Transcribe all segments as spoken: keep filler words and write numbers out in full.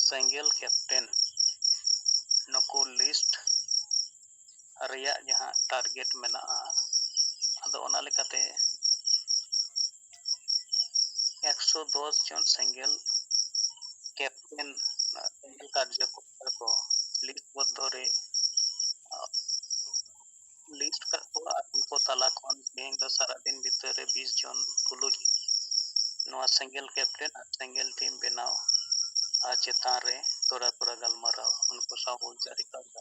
ᱥᱮᱸᱜᱮᱞ ᱠᱮᱯᱴᱮᱱ ᱱᱩᱠᱩ ᱞᱤᱥᱴ ᱨᱮᱭᱟᱜ ᱡᱟᱦᱟᱸ ᱴᱟᱨᱜᱮᱴ ᱢᱮᱱᱟᱜᱼᱟ, ᱟᱫᱚ ᱚᱱᱟ ᱞᱮᱠᱟᱛᱮ ᱮᱠᱥᱚ ᱫᱚᱥ ᱡᱚᱱ ᱥᱮᱸᱜᱮᱞ ᱠᱮᱯᱴᱮᱱ, ᱥᱮᱸᱜᱮᱞ ᱠᱟᱨᱡᱚᱠᱚᱨᱛᱟ ᱠᱚ ᱞᱤᱥᱴ ᱵᱚᱫᱽᱫᱷᱚ ᱨᱮ ᱞᱤᱥᱴ ᱠᱟᱜ ᱠᱚᱣᱟ ᱟᱨ ᱩᱱᱠᱩ ᱛᱟᱞᱟ ᱠᱷᱚᱱ ᱛᱮᱦᱮᱧ ᱫᱚ ᱥᱟᱨᱟᱫᱤᱱ ᱵᱷᱤᱛᱟᱹᱨ ᱨᱮ ᱵᱤᱥ ᱡᱚᱱ ᱛᱩᱞᱩᱡ ᱱᱚᱣᱟ ᱥᱮᱸᱜᱮᱞ ᱠᱮᱯᱴᱮᱱ ᱟᱨ ᱥᱮᱸᱜᱮᱞ ᱴᱤᱢ ᱵᱮᱱᱟᱣ ᱟᱨ ᱪᱮᱛᱟᱱ ᱨᱮ ᱛᱷᱚᱲᱟ ᱛᱷᱚᱲᱟ ᱜᱟᱞᱢᱟᱨᱟᱣ ᱩᱱᱠᱩ ᱥᱟᱶ ᱦᱩᱭ ᱫᱟᱲᱮ ᱠᱟᱣᱫᱟ᱾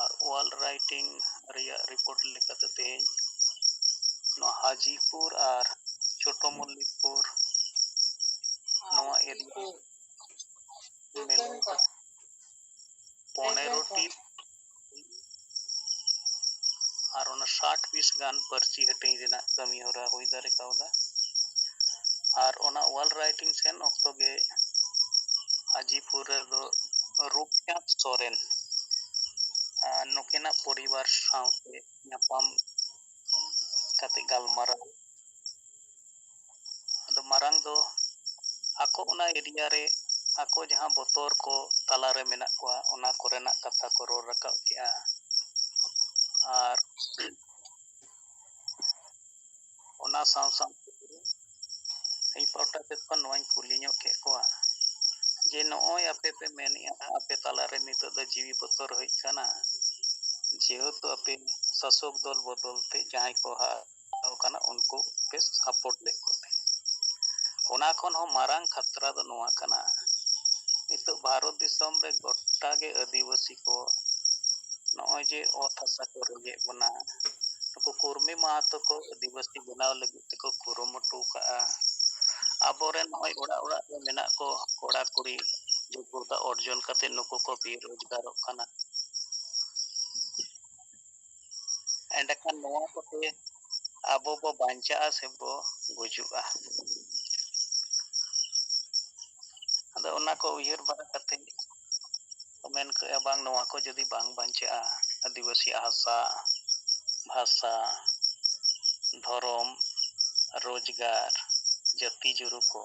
ᱟᱨ ᱚᱣᱟᱞ ᱨᱟᱭᱴᱤᱝ ᱨᱮᱭᱟᱜ ᱨᱤᱯᱳᱨᱴ ᱞᱮᱠᱟᱛᱮ ᱛᱮᱦᱮᱧ ᱱᱚᱣᱟ ᱦᱟᱡᱤᱯᱩᱨ ᱟᱨ ᱪᱷᱳᱴᱳ ᱢᱚᱞᱞᱤᱠᱯᱩᱨ ᱱᱚᱣᱟ ᱮᱨᱤᱭᱟ ᱢᱤᱞᱟᱹᱣ ᱠᱟᱛᱮ ᱯᱚᱱᱮᱨᱚ ᱴᱤ ᱟᱨ ᱚᱱᱟ ᱥᱟᱴ ᱯᱤᱥ ᱜᱟᱱ ᱯᱟᱹᱨᱥᱤ ᱦᱟᱹᱴᱤᱧ ᱨᱮᱱᱟᱜ ᱠᱟᱹᱢᱤ ᱦᱚᱨᱟ ᱦᱩᱭ ᱫᱟᱲᱮ ᱠᱟᱣᱫᱟ᱾ ᱟᱨ ᱚᱱᱟ ᱚᱣᱟᱞ ᱨᱟᱭᱴᱤᱝ ᱥᱮᱱ ᱚᱠᱛᱚ ᱜᱮ ᱦᱟᱡᱤᱯᱩᱨ ᱨᱮᱫᱚ ᱨᱩᱯᱪᱟᱸᱫᱽ ᱥᱚᱨᱮᱱ ᱟᱨ ᱱᱩᱠᱤᱱᱟᱜ ᱯᱚᱨᱤᱵᱟᱨ ᱥᱟᱶᱛᱮ ᱧᱟᱯᱟᱢ ᱠᱟᱛᱮ ᱜᱟᱞᱢᱟᱨᱟᱣ᱾ ᱟᱫᱚ ᱢᱟᱨᱟᱝ ᱫᱚ ᱟᱠᱚ ᱚᱱᱟ ᱮᱨᱤᱭᱟ ᱨᱮ ᱟᱠᱚ ᱡᱟᱦᱟᱸ ᱵᱚᱛᱚᱨ ᱠᱚ ᱛᱟᱞᱟᱨᱮ ᱢᱮᱱᱟᱜ ᱠᱚᱣᱟ, ᱚᱱᱟ ᱠᱚᱨᱮᱱᱟᱜ ᱠᱟᱛᱷᱟ ᱠᱚ ᱨᱚᱲ ᱨᱟᱠᱟᱵ ᱠᱮᱜᱼᱟ᱾ ᱟᱨ ᱚᱱᱟ ᱥᱟᱶ ᱥᱟᱶᱛᱮ ᱤᱧ ᱯᱟᱦᱴᱟ ᱥᱮᱫ ᱠᱷᱚᱱ ᱱᱚᱣᱟᱧ ᱠᱩᱞᱤ ᱧᱚᱜ ᱠᱮᱫ ᱠᱚᱣᱟ ᱡᱮ ᱱᱚᱜᱼᱚᱭ ᱟᱯᱮ ᱯᱮ ᱢᱮᱱᱮᱜᱼᱟ ᱟᱯᱮ ᱛᱟᱞᱟᱨᱮ ᱱᱤᱛᱚᱜ ᱫᱚ ᱡᱤᱣᱤ ᱵᱚᱛᱚᱨ ᱦᱩᱭ ᱠᱟᱱᱟ, ᱡᱮᱦᱮᱛᱩ ᱟᱯᱮ ᱥᱟᱥᱚᱠ ᱫᱚᱞ ᱵᱚᱫᱚᱞ ᱛᱮ ᱡᱟᱦᱟᱸᱭ ᱠᱚ ᱦᱟᱨᱟᱣ ᱠᱟᱱᱟ ᱩᱱᱠᱩ ᱯᱮ ᱥᱟᱯᱳᱨᱴ ᱞᱮᱫ ᱠᱚᱛᱮ᱾ ᱚᱱᱟ ᱠᱷᱚᱱ ᱦᱚᱸ ᱢᱟᱨᱟᱝ ᱠᱷᱟᱛᱨᱟ ᱫᱚ ᱱᱚᱣᱟ ᱠᱟᱱᱟ, ᱱᱤᱛᱚᱜ ᱵᱷᱟᱨᱚᱛ ᱫᱤᱥᱚᱢ ᱨᱮ ᱜᱚᱴᱟ ᱜᱮ ᱟᱹᱫᱤᱵᱟᱹᱥᱤ ᱠᱚ ᱱᱚᱜᱼᱚᱭ ᱡᱮ ᱚᱛ ᱦᱟᱥᱟ ᱠᱚ ᱨᱮᱡᱮᱫ ᱵᱚᱱᱟ, ᱱᱩᱠᱩ ᱠᱩᱨᱢᱤ ᱢᱟᱦᱟᱛᱚ ᱠᱚ ᱟᱹᱫᱤᱵᱟᱹᱥᱤ ᱵᱮᱱᱟᱣ ᱞᱟᱹᱜᱤᱫ ᱛᱮᱠᱚ ᱠᱩᱨᱩᱢᱩᱴᱩ ᱠᱟᱜᱼᱟ᱾ ᱟᱵᱚᱨᱮᱱ ᱱᱚᱜᱼᱚᱭ ᱚᱲᱟᱜ ᱚᱲᱟᱜ ᱨᱮ ᱢᱮᱱᱟᱜ ᱠᱚ ᱠᱚᱲᱟ ᱠᱩᱲᱤ ᱡᱳᱜᱽᱜᱚᱛᱟ ᱚᱨᱡᱚᱱ ᱠᱟᱛᱮ ᱱᱩᱠᱩ ᱠᱚ ᱵᱮᱨᱳᱡᱽᱜᱟᱨᱚᱜ ᱠᱟᱱᱟ᱾ ᱮᱸᱰᱮᱠᱷᱟᱱ ᱱᱚᱣᱟ ᱠᱚᱛᱮ ᱟᱵᱚ ᱵᱚ ᱵᱟᱧᱪᱟᱜᱼᱟ ᱥᱮ ᱵᱚ ᱜᱩᱡᱩᱜᱼᱟ? ᱟᱫᱚ ᱚᱱᱟ ᱠᱚ ᱩᱭᱦᱟᱹᱨ ᱵᱟᱲᱟ ᱠᱟᱛᱮ ᱠᱚ ᱢᱮᱱ ᱠᱮᱜᱼᱟ, ᱵᱟᱝ, ᱱᱚᱣᱟ ᱠᱚ ᱡᱩᱫᱤ ᱵᱟᱝ ᱵᱟᱧᱪᱟᱜᱼᱟ, ᱟᱹᱫᱤᱵᱟᱹᱥᱤᱭᱟᱜ ᱦᱟᱥᱟ, ᱵᱷᱟᱥᱟ, ᱫᱷᱚᱨᱚᱢ, ᱨᱳᱡᱽᱜᱟᱨ, ᱡᱟᱹᱛᱤ ᱡᱩᱨᱩ ᱠᱚ,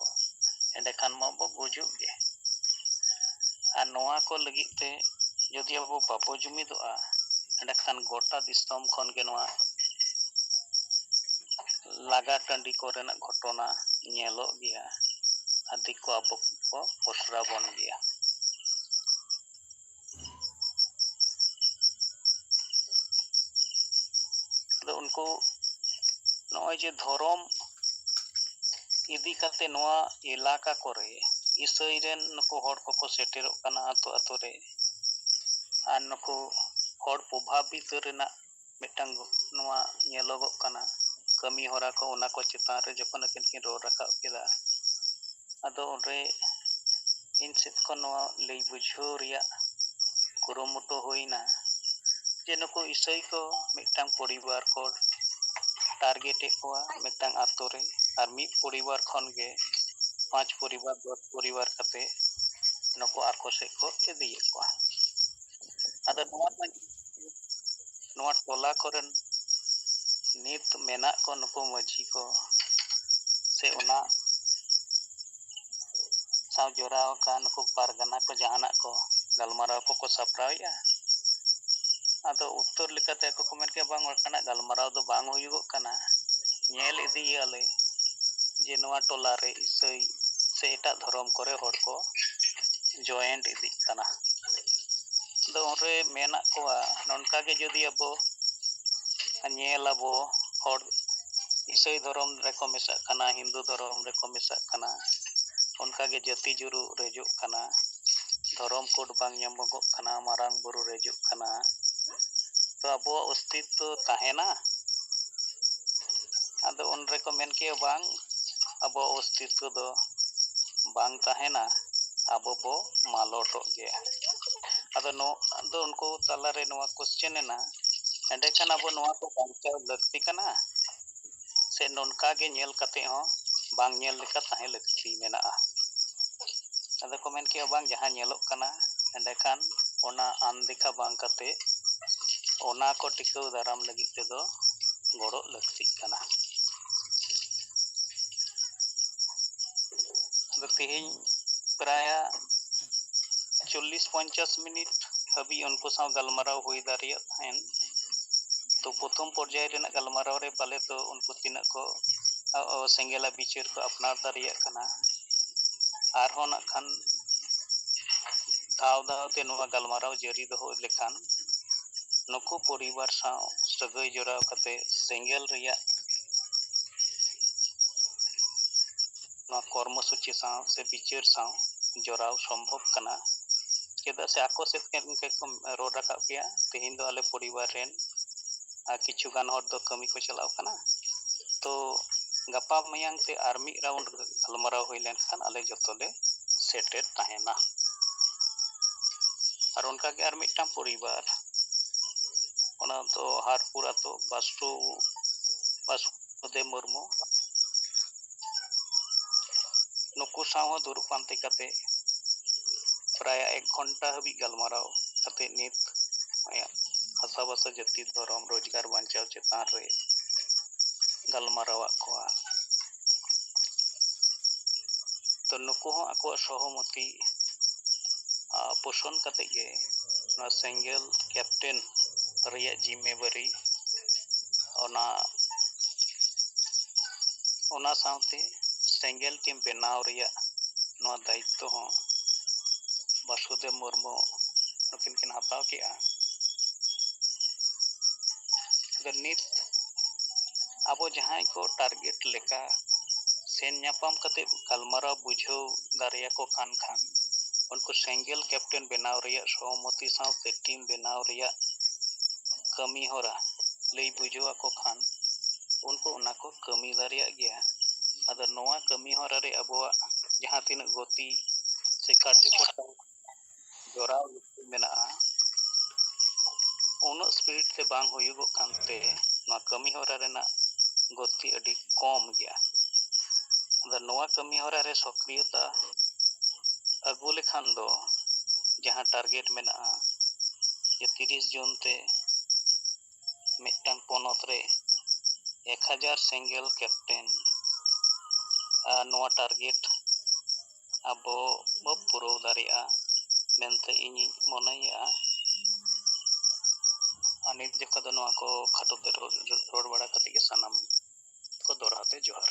ᱮᱸᱰᱮᱠᱷᱟᱱ ᱢᱟᱵᱚ ᱜᱩᱡᱩᱜ ᱜᱮ᱾ ᱟᱨ ᱱᱚᱣᱟ ᱠᱚ ᱞᱟᱹᱜᱤᱫ ᱛᱮ ᱡᱩᱫᱤ ᱟᱵᱚ ᱵᱟᱵᱚ ᱡᱩᱢᱤᱫᱚᱜᱼᱟ, ᱮᱸᱰᱮᱠᱷᱟᱱ ᱜᱚᱴᱟ ᱫᱤᱥᱚᱢ ᱠᱷᱚᱱ ᱜᱮ ᱱᱚᱣᱟ ᱞᱟᱜᱟ ᱴᱟᱺᱰᱤ ᱠᱚᱨᱮᱱᱟᱜ ᱜᱷᱚᱴᱚᱱᱟ ᱧᱮᱞᱚᱜ ᱜᱮᱭᱟ ᱟᱨ ᱫᱤᱠᱩ ᱟᱵᱚ ᱠᱚ ᱯᱚᱥᱨᱟ ᱵᱚᱱ ᱜᱮᱭᱟ᱾ ᱟᱫᱚ ᱩᱱᱠᱩ ᱱᱚᱜᱼᱚᱭ ᱡᱮ ᱫᱷᱚᱨᱚᱢ ᱤᱫᱤ ᱠᱟᱛᱮ ᱱᱚᱣᱟ ᱮᱞᱟᱠᱟ ᱠᱚᱨᱮ ᱤᱥᱟᱹᱭ ᱨᱮᱱ ᱱᱩᱠᱩ ᱦᱚᱲ ᱠᱚᱠᱚ ᱥᱮᱴᱮᱨᱚᱜ ᱠᱟᱱᱟ ᱟᱛᱳ ᱟᱛᱳ ᱨᱮ, ᱟᱨ ᱱᱩᱠᱩ ᱦᱚᱲ ᱯᱨᱚᱵᱷᱟᱵᱤᱛ ᱨᱮᱱᱟᱜ ᱢᱤᱫᱴᱟᱝ ᱱᱚᱣᱟ ᱧᱮᱞᱚᱜᱚᱜ ᱠᱟᱱᱟ ᱠᱟᱹᱢᱤ ᱦᱚᱨᱟ ᱠᱚ, ᱚᱱᱟ ᱠᱚ ᱪᱮᱛᱟᱱ ᱨᱮ ᱡᱚᱠᱷᱚᱱ ᱟᱹᱠᱤᱱ ᱠᱤᱱ ᱨᱚᱲ ᱨᱟᱠᱟᱵ ᱠᱮᱫᱟ, ᱟᱫᱚ ᱚᱸᱰᱮ ᱤᱧ ᱥᱮᱫ ᱠᱷᱚᱱ ᱱᱚᱣᱟ ᱞᱟᱹᱭ ᱵᱩᱡᱷᱟᱹᱣ ᱨᱮᱭᱟᱜ ᱠᱩᱨᱩᱢᱩᱴᱩ ᱦᱩᱭᱱᱟ ᱡᱮ ᱱᱩᱠᱩ ᱤᱥᱟᱹᱭ ᱠᱚ ᱢᱤᱫᱴᱟᱝ ᱯᱚᱨᱤᱵᱟᱨ ᱠᱚ ᱴᱟᱨᱜᱮᱴ ᱮᱫ ᱠᱚᱣᱟ ᱢᱤᱫᱴᱟᱝ ᱟᱛᱳ ᱨᱮ, ᱟᱨ ᱢᱤᱫ ᱯᱚᱨᱤᱵᱟᱨ ᱠᱷᱚᱱ ᱜᱮ ᱯᱟᱸᱪ ᱯᱚᱨᱤᱵᱟᱨ, ᱫᱚᱥ ᱯᱚᱨᱤᱵᱟᱨ ᱠᱟᱛᱮ ᱱᱩᱠᱩ ᱟᱠᱚ ᱥᱮᱫ ᱠᱚ ᱤᱫᱤᱭᱮᱫ ᱠᱚᱣᱟ᱾ ᱟᱫᱚ ᱱᱚᱣᱟ ᱢᱟ ᱱᱚᱣᱟ ᱴᱚᱞᱟ ᱠᱚᱨᱮᱱ ᱱᱤᱛ ᱢᱮᱱᱟᱜ ᱠᱚ ᱱᱩᱠᱩ ᱢᱟᱹᱡᱷᱤ ᱠᱚ ᱥᱮ ᱚᱱᱟ ᱥᱟᱶ ᱡᱚᱲᱟᱣ ᱟᱠᱟᱱ ᱱᱩᱠᱩ ᱯᱟᱨᱜᱟᱱᱟ ᱠᱚ ᱡᱟᱦᱟᱱᱟᱜ ᱠᱚ ᱜᱟᱞᱢᱟᱨᱟᱣ ᱠᱚᱠᱚ ᱥᱟᱯᱲᱟᱣᱮᱫᱼᱟ᱾ ᱟᱫᱚ ᱩᱛᱛᱚᱨ ᱞᱮᱠᱟᱛᱮ ᱟᱠᱚ ᱠᱚ ᱢᱮᱱ ᱠᱮᱫᱟ, "ᱵᱟᱝ, ᱚᱱᱠᱟᱱᱟᱜ ᱜᱟᱞᱢᱟᱨᱟᱣ ᱫᱚ ᱵᱟᱝ ᱦᱩᱭᱩᱜᱚᱜ ᱠᱟᱱᱟ, ᱧᱮᱞ ᱤᱫᱤᱭᱮᱫᱼᱟ ᱞᱮ ᱡᱮ ᱱᱚᱣᱟ ᱴᱚᱞᱟ ᱨᱮ ᱤᱥᱟᱹᱭ ᱥᱮ ᱮᱴᱟᱜ ᱫᱷᱚᱨᱚᱢ ᱠᱚᱨᱮ ᱦᱚᱲ ᱠᱚ ᱡᱚᱭᱮᱱᱴ ᱤᱫᱤᱜ ᱠᱟᱱᱟ᱾" ᱟᱫᱚ ᱩᱱᱨᱮ ᱢᱮᱱᱟᱜ ᱠᱚᱣᱟ, ᱱᱚᱝᱠᱟ ᱜᱮ ᱡᱩᱫᱤ ᱟᱵᱚ ᱧᱮᱞ ᱟᱵᱚ, ᱦᱚᱲ ᱤᱥᱟᱹᱭ ᱫᱷᱚᱨᱚᱢ ᱨᱮᱠᱚ ᱢᱮᱥᱟᱜ ᱠᱟᱱᱟ, ᱦᱤᱱᱫᱩ ᱫᱷᱚᱨᱚᱢ ᱨᱮᱠᱚ ᱢᱮᱥᱟᱜ ᱠᱟᱱᱟ, ᱚᱱᱠᱟ ᱜᱮ ᱡᱟᱹᱛᱤ ᱡᱩᱨᱩᱜ ᱨᱮᱡᱚᱜ ᱠᱟᱱᱟ, ᱫᱷᱚᱨᱚᱢ ᱠᱳᱰ ᱵᱟᱝ ᱧᱟᱢᱚᱜᱚᱜ ᱠᱟᱱᱟ, ᱢᱟᱨᱟᱝ ᱵᱩᱨᱩ ᱨᱮᱡᱚᱜ ᱠᱟᱱᱟ, ᱛᱚ ᱟᱵᱚᱣᱟᱜ ᱚᱥᱛᱤᱛᱛᱚ ᱛᱟᱦᱮᱱᱟ? ᱟᱫᱚ ᱩᱱ ᱨᱮᱠᱚ ᱢᱮᱱ ᱠᱮᱜᱼᱟ, "ᱵᱟᱝ, ᱟᱵᱚᱣᱟᱜ ᱚᱥᱛᱤᱛᱛᱚ ᱫᱚ ᱵᱟᱝ ᱛᱟᱦᱮᱱᱟ, ᱟᱵᱚ ᱵᱚ ᱢᱟᱞᱚᱴᱚᱜ ᱜᱮᱭᱟ᱾" ᱟᱫᱚ ᱱᱚᱣᱟ ᱫᱚ ᱩᱱᱠᱩ ᱛᱟᱞᱟᱨᱮ ᱱᱚᱣᱟ ᱠᱚᱥᱪᱮᱱ ᱮᱱᱟ, ᱮᱸᱰᱮᱠᱷᱟᱱ ᱟᱵᱚ ᱱᱚᱣᱟ ᱠᱚ ᱵᱟᱧᱪᱟᱣ ᱞᱟᱹᱠᱛᱤ ᱠᱟᱱᱟ ᱥᱮ ᱱᱚᱝᱠᱟ ᱜᱮ ᱧᱮᱞ ᱠᱟᱛᱮ ᱦᱚᱸ ᱵᱟᱝ ᱧᱮᱞ ᱞᱮᱠᱟ ᱛᱟᱦᱮᱸ ᱞᱟᱹᱠᱛᱤ ᱢᱮᱱᱟᱜᱼᱟ? ᱟᱫᱚ ᱠᱚ ᱢᱮᱱ ᱠᱮᱜᱼᱟ, "ᱵᱟᱝ, ᱡᱟᱦᱟᱸ ᱧᱮᱞᱚᱜ ᱠᱟᱱᱟ, ᱮᱸᱰᱮᱠᱷᱟᱱ ᱚᱱᱟ ᱟᱱᱫᱮᱠᱷᱟ ᱵᱟᱝ ᱠᱟᱛᱮ ᱚᱱᱟ ᱠᱚ ᱴᱤᱠᱟᱹᱣ ᱫᱟᱨᱟᱢ ᱞᱟᱹᱜᱤᱫ ᱛᱮᱫᱚ ᱜᱚᱲᱚᱜ ᱞᱟᱹᱠᱛᱤᱜ ᱠᱟᱱᱟ᱾" ᱟᱫᱚ ᱛᱮᱦᱮᱧ ᱯᱨᱟᱭ ᱪᱚᱞᱞᱤᱥ ᱯᱚᱧᱪᱟᱥ ᱢᱤᱱᱤᱴ ᱦᱟᱹᱵᱤᱡ ᱩᱱᱠᱩ ᱥᱟᱶ ᱜᱟᱞᱢᱟᱨᱟᱣ ᱦᱩᱭ ᱫᱟᱲᱮᱭᱟᱜ ᱛᱟᱦᱮᱸᱱ᱾ ᱛᱚ ᱯᱨᱚᱛᱷᱚᱢ ᱯᱚᱨᱡᱟᱭ ᱨᱮᱱᱟᱜ ᱜᱟᱞᱢᱟᱨᱟᱣ ᱨᱮ ᱯᱟᱞᱮ ᱛᱚ ᱩᱱᱠᱩ ᱛᱤᱱᱟᱹᱜ ᱠᱚ ᱟ, ᱟ, ᱥᱮᱸᱜᱮᱞᱟᱜ ᱵᱤᱪᱟᱹᱨ ᱠᱚ ᱟᱯᱱᱟᱨ ᱫᱟᱲᱮᱭᱟᱜ ᱠᱟᱱᱟ᱾ ᱟᱨᱦᱚᱸ ᱱᱟᱜ ᱠᱷᱟᱱ ᱫᱷᱟᱣ ᱫᱷᱟᱣ ᱛᱮ ᱱᱚᱣᱟ ᱜᱟᱞᱢᱟᱨᱟᱣ ᱡᱟᱹᱨᱤ ᱫᱚᱦᱚ ᱞᱮᱠᱷᱟᱱ ᱱᱩᱠᱩ ᱯᱚᱨᱤᱵᱟᱨ ᱥᱟᱶ ᱥᱟᱹᱜᱟᱹᱭ ᱡᱚᱲᱟᱣ ᱠᱟᱛᱮ ᱥᱮᱸᱜᱮᱞ ᱨᱮᱭᱟᱜ ᱱᱚᱣᱟ ᱠᱚᱨᱢᱚ ᱥᱩᱪᱤ ᱥᱟᱶ ᱥᱮ ᱵᱤᱪᱟᱹᱨ ᱥᱟᱶ ᱡᱚᱲᱟᱣ ᱥᱚᱢᱵᱷᱚᱵ ᱠᱟᱱᱟ᱾ ᱪᱮᱫᱟᱜ ᱥᱮ ᱟᱠᱚ ᱥᱮᱫ ᱠᱷᱚᱱ ᱜᱮᱠᱚ ᱨᱚᱲ ᱨᱟᱠᱟᱵ ᱜᱮᱭᱟ, ᱛᱮᱦᱮᱧ ᱫᱚ ᱟᱞᱮ ᱯᱚᱨᱤᱵᱟᱨ ᱨᱮᱱ ᱟᱨ ᱠᱤᱪᱷᱩ ᱜᱟᱱ ᱦᱚᱲ ᱫᱚ ᱠᱟᱹᱢᱤ ᱠᱚ ᱪᱟᱞᱟᱣ ᱠᱟᱱᱟ, ᱛᱚ ᱜᱟᱯᱟ ᱢᱮᱭᱟᱝ ᱛᱮ ᱟᱨ ᱢᱤᱫ ᱨᱟᱣᱩᱱᱰ ᱜᱟᱞᱢᱟᱨᱟᱣ ᱦᱩᱭ ᱞᱮᱱᱠᱷᱟᱱ ᱟᱞᱮ ᱡᱚᱛᱚ ᱞᱮ ᱥᱮᱴᱮᱨ ᱛᱟᱦᱮᱱᱟ᱾ ᱟᱨ ᱚᱱᱠᱟᱜᱮ ᱟᱨ ᱢᱤᱫᱴᱟᱝ ᱯᱚᱨᱤᱵᱟᱨ, ᱚᱱᱟ ᱫᱚ ᱦᱟᱨᱯᱩᱨ ᱟᱛᱳ, ᱵᱟᱥᱩ ᱵᱟᱥᱩᱫᱮᱵ ᱢᱩᱨᱢᱩ, ᱱᱩᱠᱩ ᱥᱟᱶ ᱦᱚᱸ ᱫᱩᱲᱩᱵ ᱯᱟᱱᱛᱮ ᱠᱟᱛᱮ ᱯᱨᱟᱭ ᱮᱠ ᱜᱷᱚᱱᱴᱟ ᱦᱟᱹᱵᱤᱡ ᱜᱟᱞᱢᱟᱨᱟᱣ ᱠᱟᱛᱮ ᱱᱤᱛ ᱟᱭᱟᱜ ᱦᱟᱥᱟᱵᱷᱟᱥᱟ, ᱡᱟᱹᱛᱤ, ᱫᱷᱚᱨᱚᱢ, ᱨᱳᱡᱽᱜᱟᱨ ᱵᱟᱧᱪᱟᱣ ᱪᱮᱛᱟᱱ ᱨᱮ ᱜᱟᱞᱢᱟᱨᱟᱣᱟᱫ ᱠᱚᱣᱟ᱾ ᱛᱚ ᱱᱩᱠᱩ ᱦᱚᱸ ᱟᱠᱚᱣᱟᱜ ᱥᱚᱦᱚᱢᱚᱛᱤ ᱟ, ᱯᱳᱥᱚᱱ ᱠᱟᱛᱮ ᱜᱮ ᱱᱚᱣᱟ ᱥᱮᱸᱜᱮᱞ ᱠᱮᱯᱴᱮᱱ ᱨᱮᱭᱟᱜ ᱡᱤᱢᱢᱮᱵᱟᱨᱤ, ᱚᱱᱟ ᱚᱱᱟ ᱥᱟᱶᱛᱮ ᱥᱮᱸᱜᱮᱞ ᱴᱤᱢ ᱵᱮᱱᱟᱣ ᱨᱮᱭᱟᱜ ᱱᱚᱣᱟ ᱫᱟᱭᱤᱛᱛᱚ ᱦᱚᱸ ᱵᱟᱥᱩᱫᱮᱵ ᱢᱩᱨᱢᱩ ᱱᱩᱠᱤᱱ ᱠᱤᱱ ᱦᱟᱛᱟᱣ ᱠᱮᱜᱼᱟ᱾ ᱟᱫᱚ ᱱᱤᱛ ᱟᱵᱚ ᱡᱟᱦᱟᱸᱭ ᱠᱚ ᱴᱟᱨᱜᱮᱴ ᱞᱮᱠᱟ ᱥᱮᱱ ᱧᱟᱯᱟᱢ ᱠᱟᱛᱮ ᱜᱟᱞᱢᱟᱨᱟᱣ ᱵᱩᱡᱷᱟᱹᱣ ᱫᱟᱲᱮᱭᱟᱠᱚ ᱠᱟᱱ ᱠᱷᱟᱱ, ᱩᱱᱠᱩ ᱥᱮᱸᱜᱮᱞ ᱠᱮᱯᱴᱮᱱ ᱵᱮᱱᱟᱣ ᱨᱮᱭᱟᱜ ᱥᱚᱦᱚᱢᱚᱛᱤ ᱥᱟᱶᱛᱮ ᱴᱤᱢ ᱵᱮᱱᱟᱣ ᱨᱮᱭᱟᱜ ᱠᱟᱹᱢᱤ ᱦᱚᱨᱟ ᱞᱟᱹᱭ ᱵᱩᱡᱷᱟᱹᱣ ᱟᱠᱚ ᱠᱷᱟᱱ, ᱩᱱᱠᱩ ᱚᱱᱟ ᱠᱚ ᱠᱟᱹᱢᱤ ᱫᱟᱲᱮᱭᱟᱜ ᱜᱮᱭᱟ᱾ ᱟᱫᱚ ᱱᱚᱣᱟ ᱠᱟᱹᱢᱤ ᱦᱚᱨᱟ ᱨᱮ ᱟᱵᱚᱣᱟᱜ ᱡᱟᱦᱟᱸ ᱛᱤᱱᱟᱹᱜ ᱜᱚᱛᱤ ᱥᱮ ᱠᱟᱨᱡᱚᱠᱚᱨᱛᱟ ᱡᱚᱲᱟᱣ ᱞᱟᱹᱠᱛᱤ ᱢᱮᱱᱟᱜᱼᱟ, ᱩᱱᱟᱹᱜ ᱥᱯᱤᱰ ᱛᱮ ᱵᱟᱝ ᱦᱩᱭᱩᱜᱚᱜ ᱠᱟᱱᱛᱮ ᱱᱚᱣᱟ ᱠᱟᱹᱢᱤ ᱦᱚᱨᱟ ᱨᱮᱱᱟᱜ ᱜᱚᱛᱤ ᱟᱹᱰᱤ ᱠᱚᱢ ᱜᱮᱭᱟ᱾ ᱟᱫᱚ ᱱᱚᱣᱟ ᱠᱟᱹᱢᱤ ᱦᱚᱨᱟ ᱨᱮ ᱥᱚᱠᱨᱤᱭᱚᱛᱟ ᱟᱹᱜᱩ ᱞᱮᱠᱷᱟᱱ ᱫᱚ ᱡᱟᱦᱟᱸ ᱴᱟᱨᱜᱮᱴ ᱢᱮᱱᱟᱜᱼᱟ ᱡᱮ ᱛᱤᱨᱤᱥ ᱡᱩᱱ ᱛᱮ ᱢᱤᱫᱴᱟᱝ ᱯᱚᱱᱚᱛ ᱨᱮ ᱮᱠ ᱦᱟᱡᱟᱨ ᱥᱮᱸᱜᱮᱞ ᱠᱮᱯᱴᱮᱱ, ᱟᱨ ᱱᱚᱣᱟ ᱴᱟᱨᱜᱮᱴ ᱟᱵᱚ ᱵᱚ ᱯᱩᱨᱟᱹᱣ ᱫᱟᱲᱮᱭᱟᱜᱼᱟ᱾ ᱢᱮᱱᱛᱮ ᱤᱧᱤᱧ ᱢᱚᱱᱮᱭᱮᱜᱼᱟ᱾ ᱟᱨ ᱱᱤᱛ ᱡᱚᱠᱷᱟ ᱫᱚ ᱱᱚᱣᱟ ᱠᱚ ᱠᱷᱟᱴᱚ ᱛᱮ ᱨᱚᱲ, ᱨᱚᱲ ᱵᱟᱲᱟ ᱠᱟᱛᱮ ᱜᱮ ᱥᱟᱱᱟᱢ ᱠᱚ ᱫᱚᱦᱲᱟ ᱛᱮ ᱡᱚᱦᱟᱨ᱾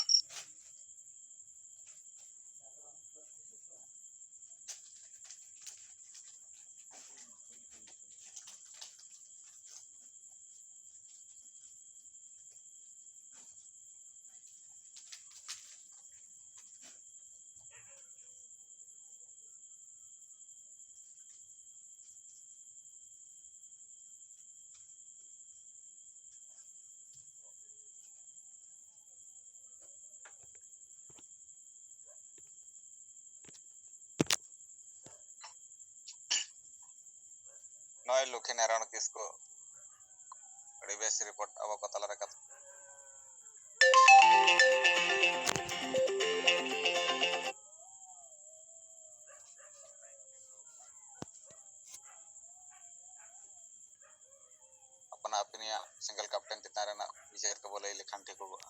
ᱱᱚᱜᱼᱚᱭ ᱞᱚᱠᱠᱷᱤ ᱱᱟᱨᱟᱭᱚᱬ ᱠᱤᱥᱠᱩ, ᱟᱹᱰᱤ ᱵᱮᱥ ᱨᱤᱯᱳᱨᱴ ᱟᱵᱚ ᱠᱚ ᱛᱟᱞᱟᱨᱮ ᱠᱟᱛᱷᱟ᱾ ᱟᱯᱱᱟ ᱟᱹᱯᱤᱱᱤᱭᱟᱜ ᱥᱮᱸᱜᱮᱞ ᱠᱟᱯᱴᱮᱱ ᱪᱮᱛᱟᱱ ᱨᱮᱱᱟᱜ ᱵᱤᱪᱟᱹᱨ ᱠᱚᱵᱚ ᱞᱟᱹᱭ ᱞᱮᱠᱷᱟᱱ ᱴᱷᱤᱠᱚᱜᱚᱜᱼᱟ᱾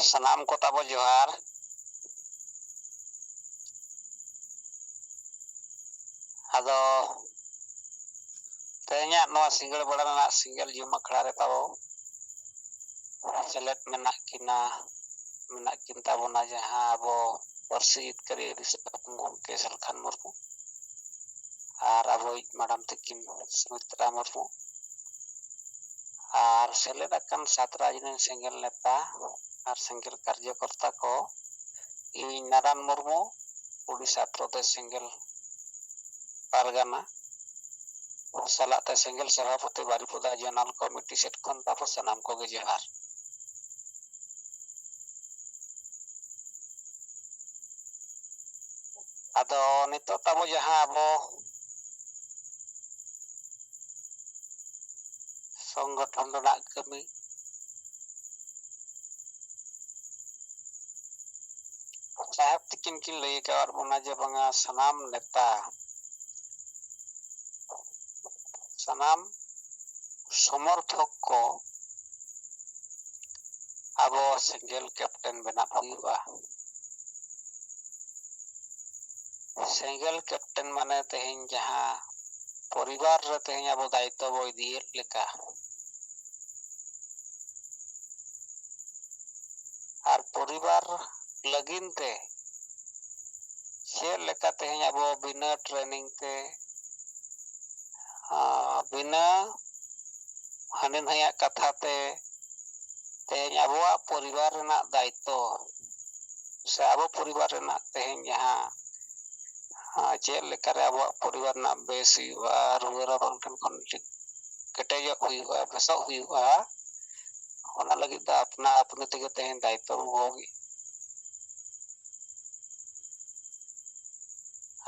ᱥᱟᱱᱟᱢ ᱠᱚ ᱛᱟᱵᱚ ᱡᱚᱦᱟᱨ᱾ ᱟᱫᱚ ᱛᱮᱦᱮᱧᱟᱜ ᱱᱚᱣᱟ ᱥᱤᱸᱜᱟᱹᱲ ᱵᱮᱲᱟ ᱨᱮᱱᱟᱜ ᱥᱮᱸᱜᱮᱞ ᱡᱩᱢ ᱟᱠᱷᱲᱟ ᱨᱮ ᱛᱟᱵᱚ ᱥᱮᱞᱮᱫ ᱢᱮᱱᱟᱜ ᱠᱤᱱᱟ, ᱢᱮᱱᱟᱜ ᱠᱤᱱ ᱛᱟᱵᱚᱱᱟ, ᱡᱟᱦᱟᱸ ᱟᱵᱚ ᱯᱟᱹᱨᱥᱤ ᱡᱤᱛᱠᱟᱹᱨᱤᱭᱟᱹ ᱟᱹᱰᱤ ᱥᱟᱹᱜᱩᱱ ᱜᱚᱢᱠᱮ ᱥᱟᱞᱠᱷᱟᱱ ᱢᱩᱨᱢᱩ ᱟᱨ ᱟᱵᱚᱭᱤᱡ ᱢᱟᱰᱟᱢ ᱛᱟᱹᱠᱤᱱ ᱥᱩᱢᱤᱛᱨᱟ ᱢᱩᱨᱢᱩ ᱟᱨ ᱥᱮᱞᱮᱫ ᱟᱠᱟᱱ ᱥᱟᱛ ᱨᱟᱡᱽ ᱨᱮᱱ ᱥᱮᱸᱜᱮᱞ ᱱᱮᱛᱟ ᱟᱨ ᱥᱮᱸᱜᱮᱞ ᱠᱟᱨᱡᱚᱠᱚᱨᱛᱟ ᱠᱚ, ᱤᱧ ᱱᱟᱨᱟᱱ ᱢᱩᱨᱢᱩ, ᱩᱰᱤᱥᱟ ᱯᱨᱚᱫᱮᱥ ᱥᱮᱸᱜᱮᱞ ᱯᱟᱨᱜᱟᱱᱟ ᱥᱟᱞᱟᱜ ᱛᱮ ᱥᱮᱸᱜᱮᱞ ᱥᱚᱵᱷᱟᱯᱚᱛᱤ ᱵᱟᱨᱤᱯᱚᱫᱟ ᱡᱚᱱᱟᱞ ᱠᱚᱢᱤᱴᱤ ᱥᱮᱫ ᱠᱷᱚᱱ ᱛᱟᱵᱚ ᱥᱟᱱᱟᱢ ᱠᱚᱜᱮ ᱡᱚᱦᱟᱨ᱾ ᱟᱫᱚ ᱱᱤᱛᱚᱜ ᱛᱟᱵᱚ ᱡᱟᱦᱟᱸ ᱟᱵᱚ ᱥᱚᱝᱜᱚᱴᱷᱚᱱ ᱨᱮᱱᱟᱜ ᱠᱟᱹᱢᱤ, ᱥᱟᱦᱮᱵ ᱛᱤᱠᱤᱱ ᱠᱤᱱ ᱞᱟᱹᱭ ᱟᱠᱟᱫ ᱵᱚᱱᱟ ᱡᱮ ᱵᱟᱝᱟ, ᱥᱟᱱᱟᱢ ᱱᱮᱛᱟ, ᱥᱟᱱᱟᱢ ᱥᱚᱢᱚᱨᱛᱷᱚᱠ ᱠᱚ ᱟᱵᱚ ᱥᱮᱸᱜᱮᱞ ᱠᱮᱯᱴᱮᱱ ᱵᱮᱱᱟᱜ ᱦᱩᱭᱩᱜᱼᱟ᱾ ᱥᱮᱸᱜᱮᱞ ᱠᱮᱯᱴᱮᱱ ᱢᱟᱱᱮ ᱛᱮᱦᱮᱧ ᱡᱟᱦᱟᱸ ᱯᱚᱨᱤᱵᱟᱨ ᱨᱮ ᱛᱮᱦᱮᱧ ᱟᱵᱚ ᱫᱟᱭᱤᱛᱛᱚ ᱵᱚ ᱤᱫᱤᱭᱮᱫ ᱞᱮᱠᱟ, ᱟᱨ ᱯᱚᱨᱤᱵᱟᱨ ᱞᱟᱹᱜᱤᱫ ᱛᱮ ᱪᱮᱫ ᱞᱮᱠᱟ ᱛᱮᱦᱮᱧ ᱟᱵᱚ ᱵᱤᱱᱟᱹ ᱴᱨᱮᱱᱤᱝ ᱛᱮ, ᱟᱨ ᱵᱤᱱᱟᱹ ᱦᱟᱹᱱᱤ ᱱᱟᱹᱭᱟᱜ ᱠᱟᱛᱷᱟ ᱛᱮ ᱛᱮᱦᱮᱧ ᱟᱵᱚᱣᱟᱜ ᱯᱚᱨᱤᱵᱟᱨ ᱨᱮᱱᱟᱜ ᱫᱟᱭᱤᱛᱛᱚ ᱥᱮ ᱟᱵᱚ ᱯᱚᱨᱤᱵᱟᱨ ᱨᱮᱱᱟᱜ ᱛᱮᱦᱮᱧ ᱡᱟᱦᱟᱸ, ᱟᱨ ᱪᱮᱫ ᱞᱮᱠᱟᱨᱮ ᱟᱵᱚᱣᱟᱜ ᱯᱚᱨᱤᱵᱟᱨ ᱨᱮᱱᱟᱜ ᱵᱮᱥ ᱦᱩᱭᱩᱜᱼᱟ, ᱨᱩᱣᱟᱹ ᱨᱟᱵᱟᱝ ᱴᱷᱮᱱ ᱠᱷᱚᱱ ᱠᱮᱴᱮᱡᱚᱜ ᱦᱩᱭᱩᱜᱼᱟ, ᱵᱮᱥᱚᱜ ᱦᱩᱭᱩᱜᱼᱟ, ᱚᱱᱟ ᱞᱟᱹᱜᱤᱫ ᱫᱚ ᱟᱯᱱᱟ ᱟᱯᱱᱤ ᱛᱮᱜᱮ ᱛᱮᱦᱮᱧ ᱫᱟᱭᱤᱛᱛᱚ ᱵᱚ ᱜᱚᱜ ᱮᱫᱟ᱾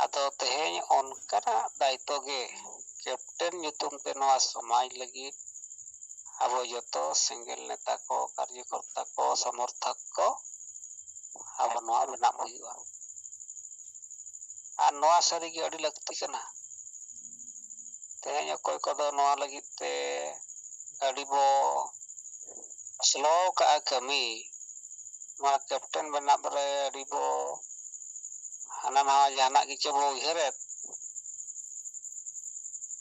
ᱟᱫᱚ ᱛᱮᱦᱮᱧ ᱚᱱᱠᱟᱱᱟᱜ ᱫᱟᱭᱤᱛᱛᱚ ᱜᱮ ᱠᱮᱯᱴᱮᱱ ᱧᱩᱛᱩᱢ ᱛᱮ ᱱᱚᱣᱟ ᱥᱚᱢᱟᱡᱽ ᱞᱟᱹᱜᱤᱫ ᱟᱵᱚ ᱡᱚᱛᱚ ᱥᱮᱸᱜᱮᱞ ᱱᱮᱛᱟ ᱠᱚ, ᱠᱟᱨᱡᱚᱠᱚᱨᱛᱟ ᱠᱚ, ᱥᱚᱢᱚᱨᱛᱷᱚᱠ ᱠᱚ ᱟᱵᱚ ᱱᱚᱣᱟ ᱵᱮᱱᱟᱣ ᱦᱩᱭᱩᱜᱼᱟ᱾ ᱟᱨ ᱱᱚᱣᱟ ᱥᱟᱹᱨᱤᱜᱮ ᱟᱹᱰᱤ ᱞᱟᱹᱠᱛᱤ ᱠᱟᱱᱟ᱾ ᱛᱮᱦᱮᱧ ᱚᱠᱚᱭ ᱠᱚᱫᱚ ᱱᱚᱣᱟ ᱞᱟᱹᱜᱤᱫ ᱛᱮ ᱟᱹᱰᱤ ᱵᱚ slow ᱠᱟᱜᱼᱟ ᱠᱟᱹᱢᱤ, ᱱᱚᱣᱟ ᱠᱮᱯᱴᱮᱱ ᱵᱮᱱᱟᱣ ᱨᱮ ᱟᱹᱰᱤ ᱵᱚ ᱦᱟᱱᱟ ᱱᱟᱣᱟ ᱡᱟᱦᱟᱱᱟᱜ ᱜᱮᱪᱚ ᱵᱚ ᱩᱭᱦᱟᱹᱨᱮᱫ,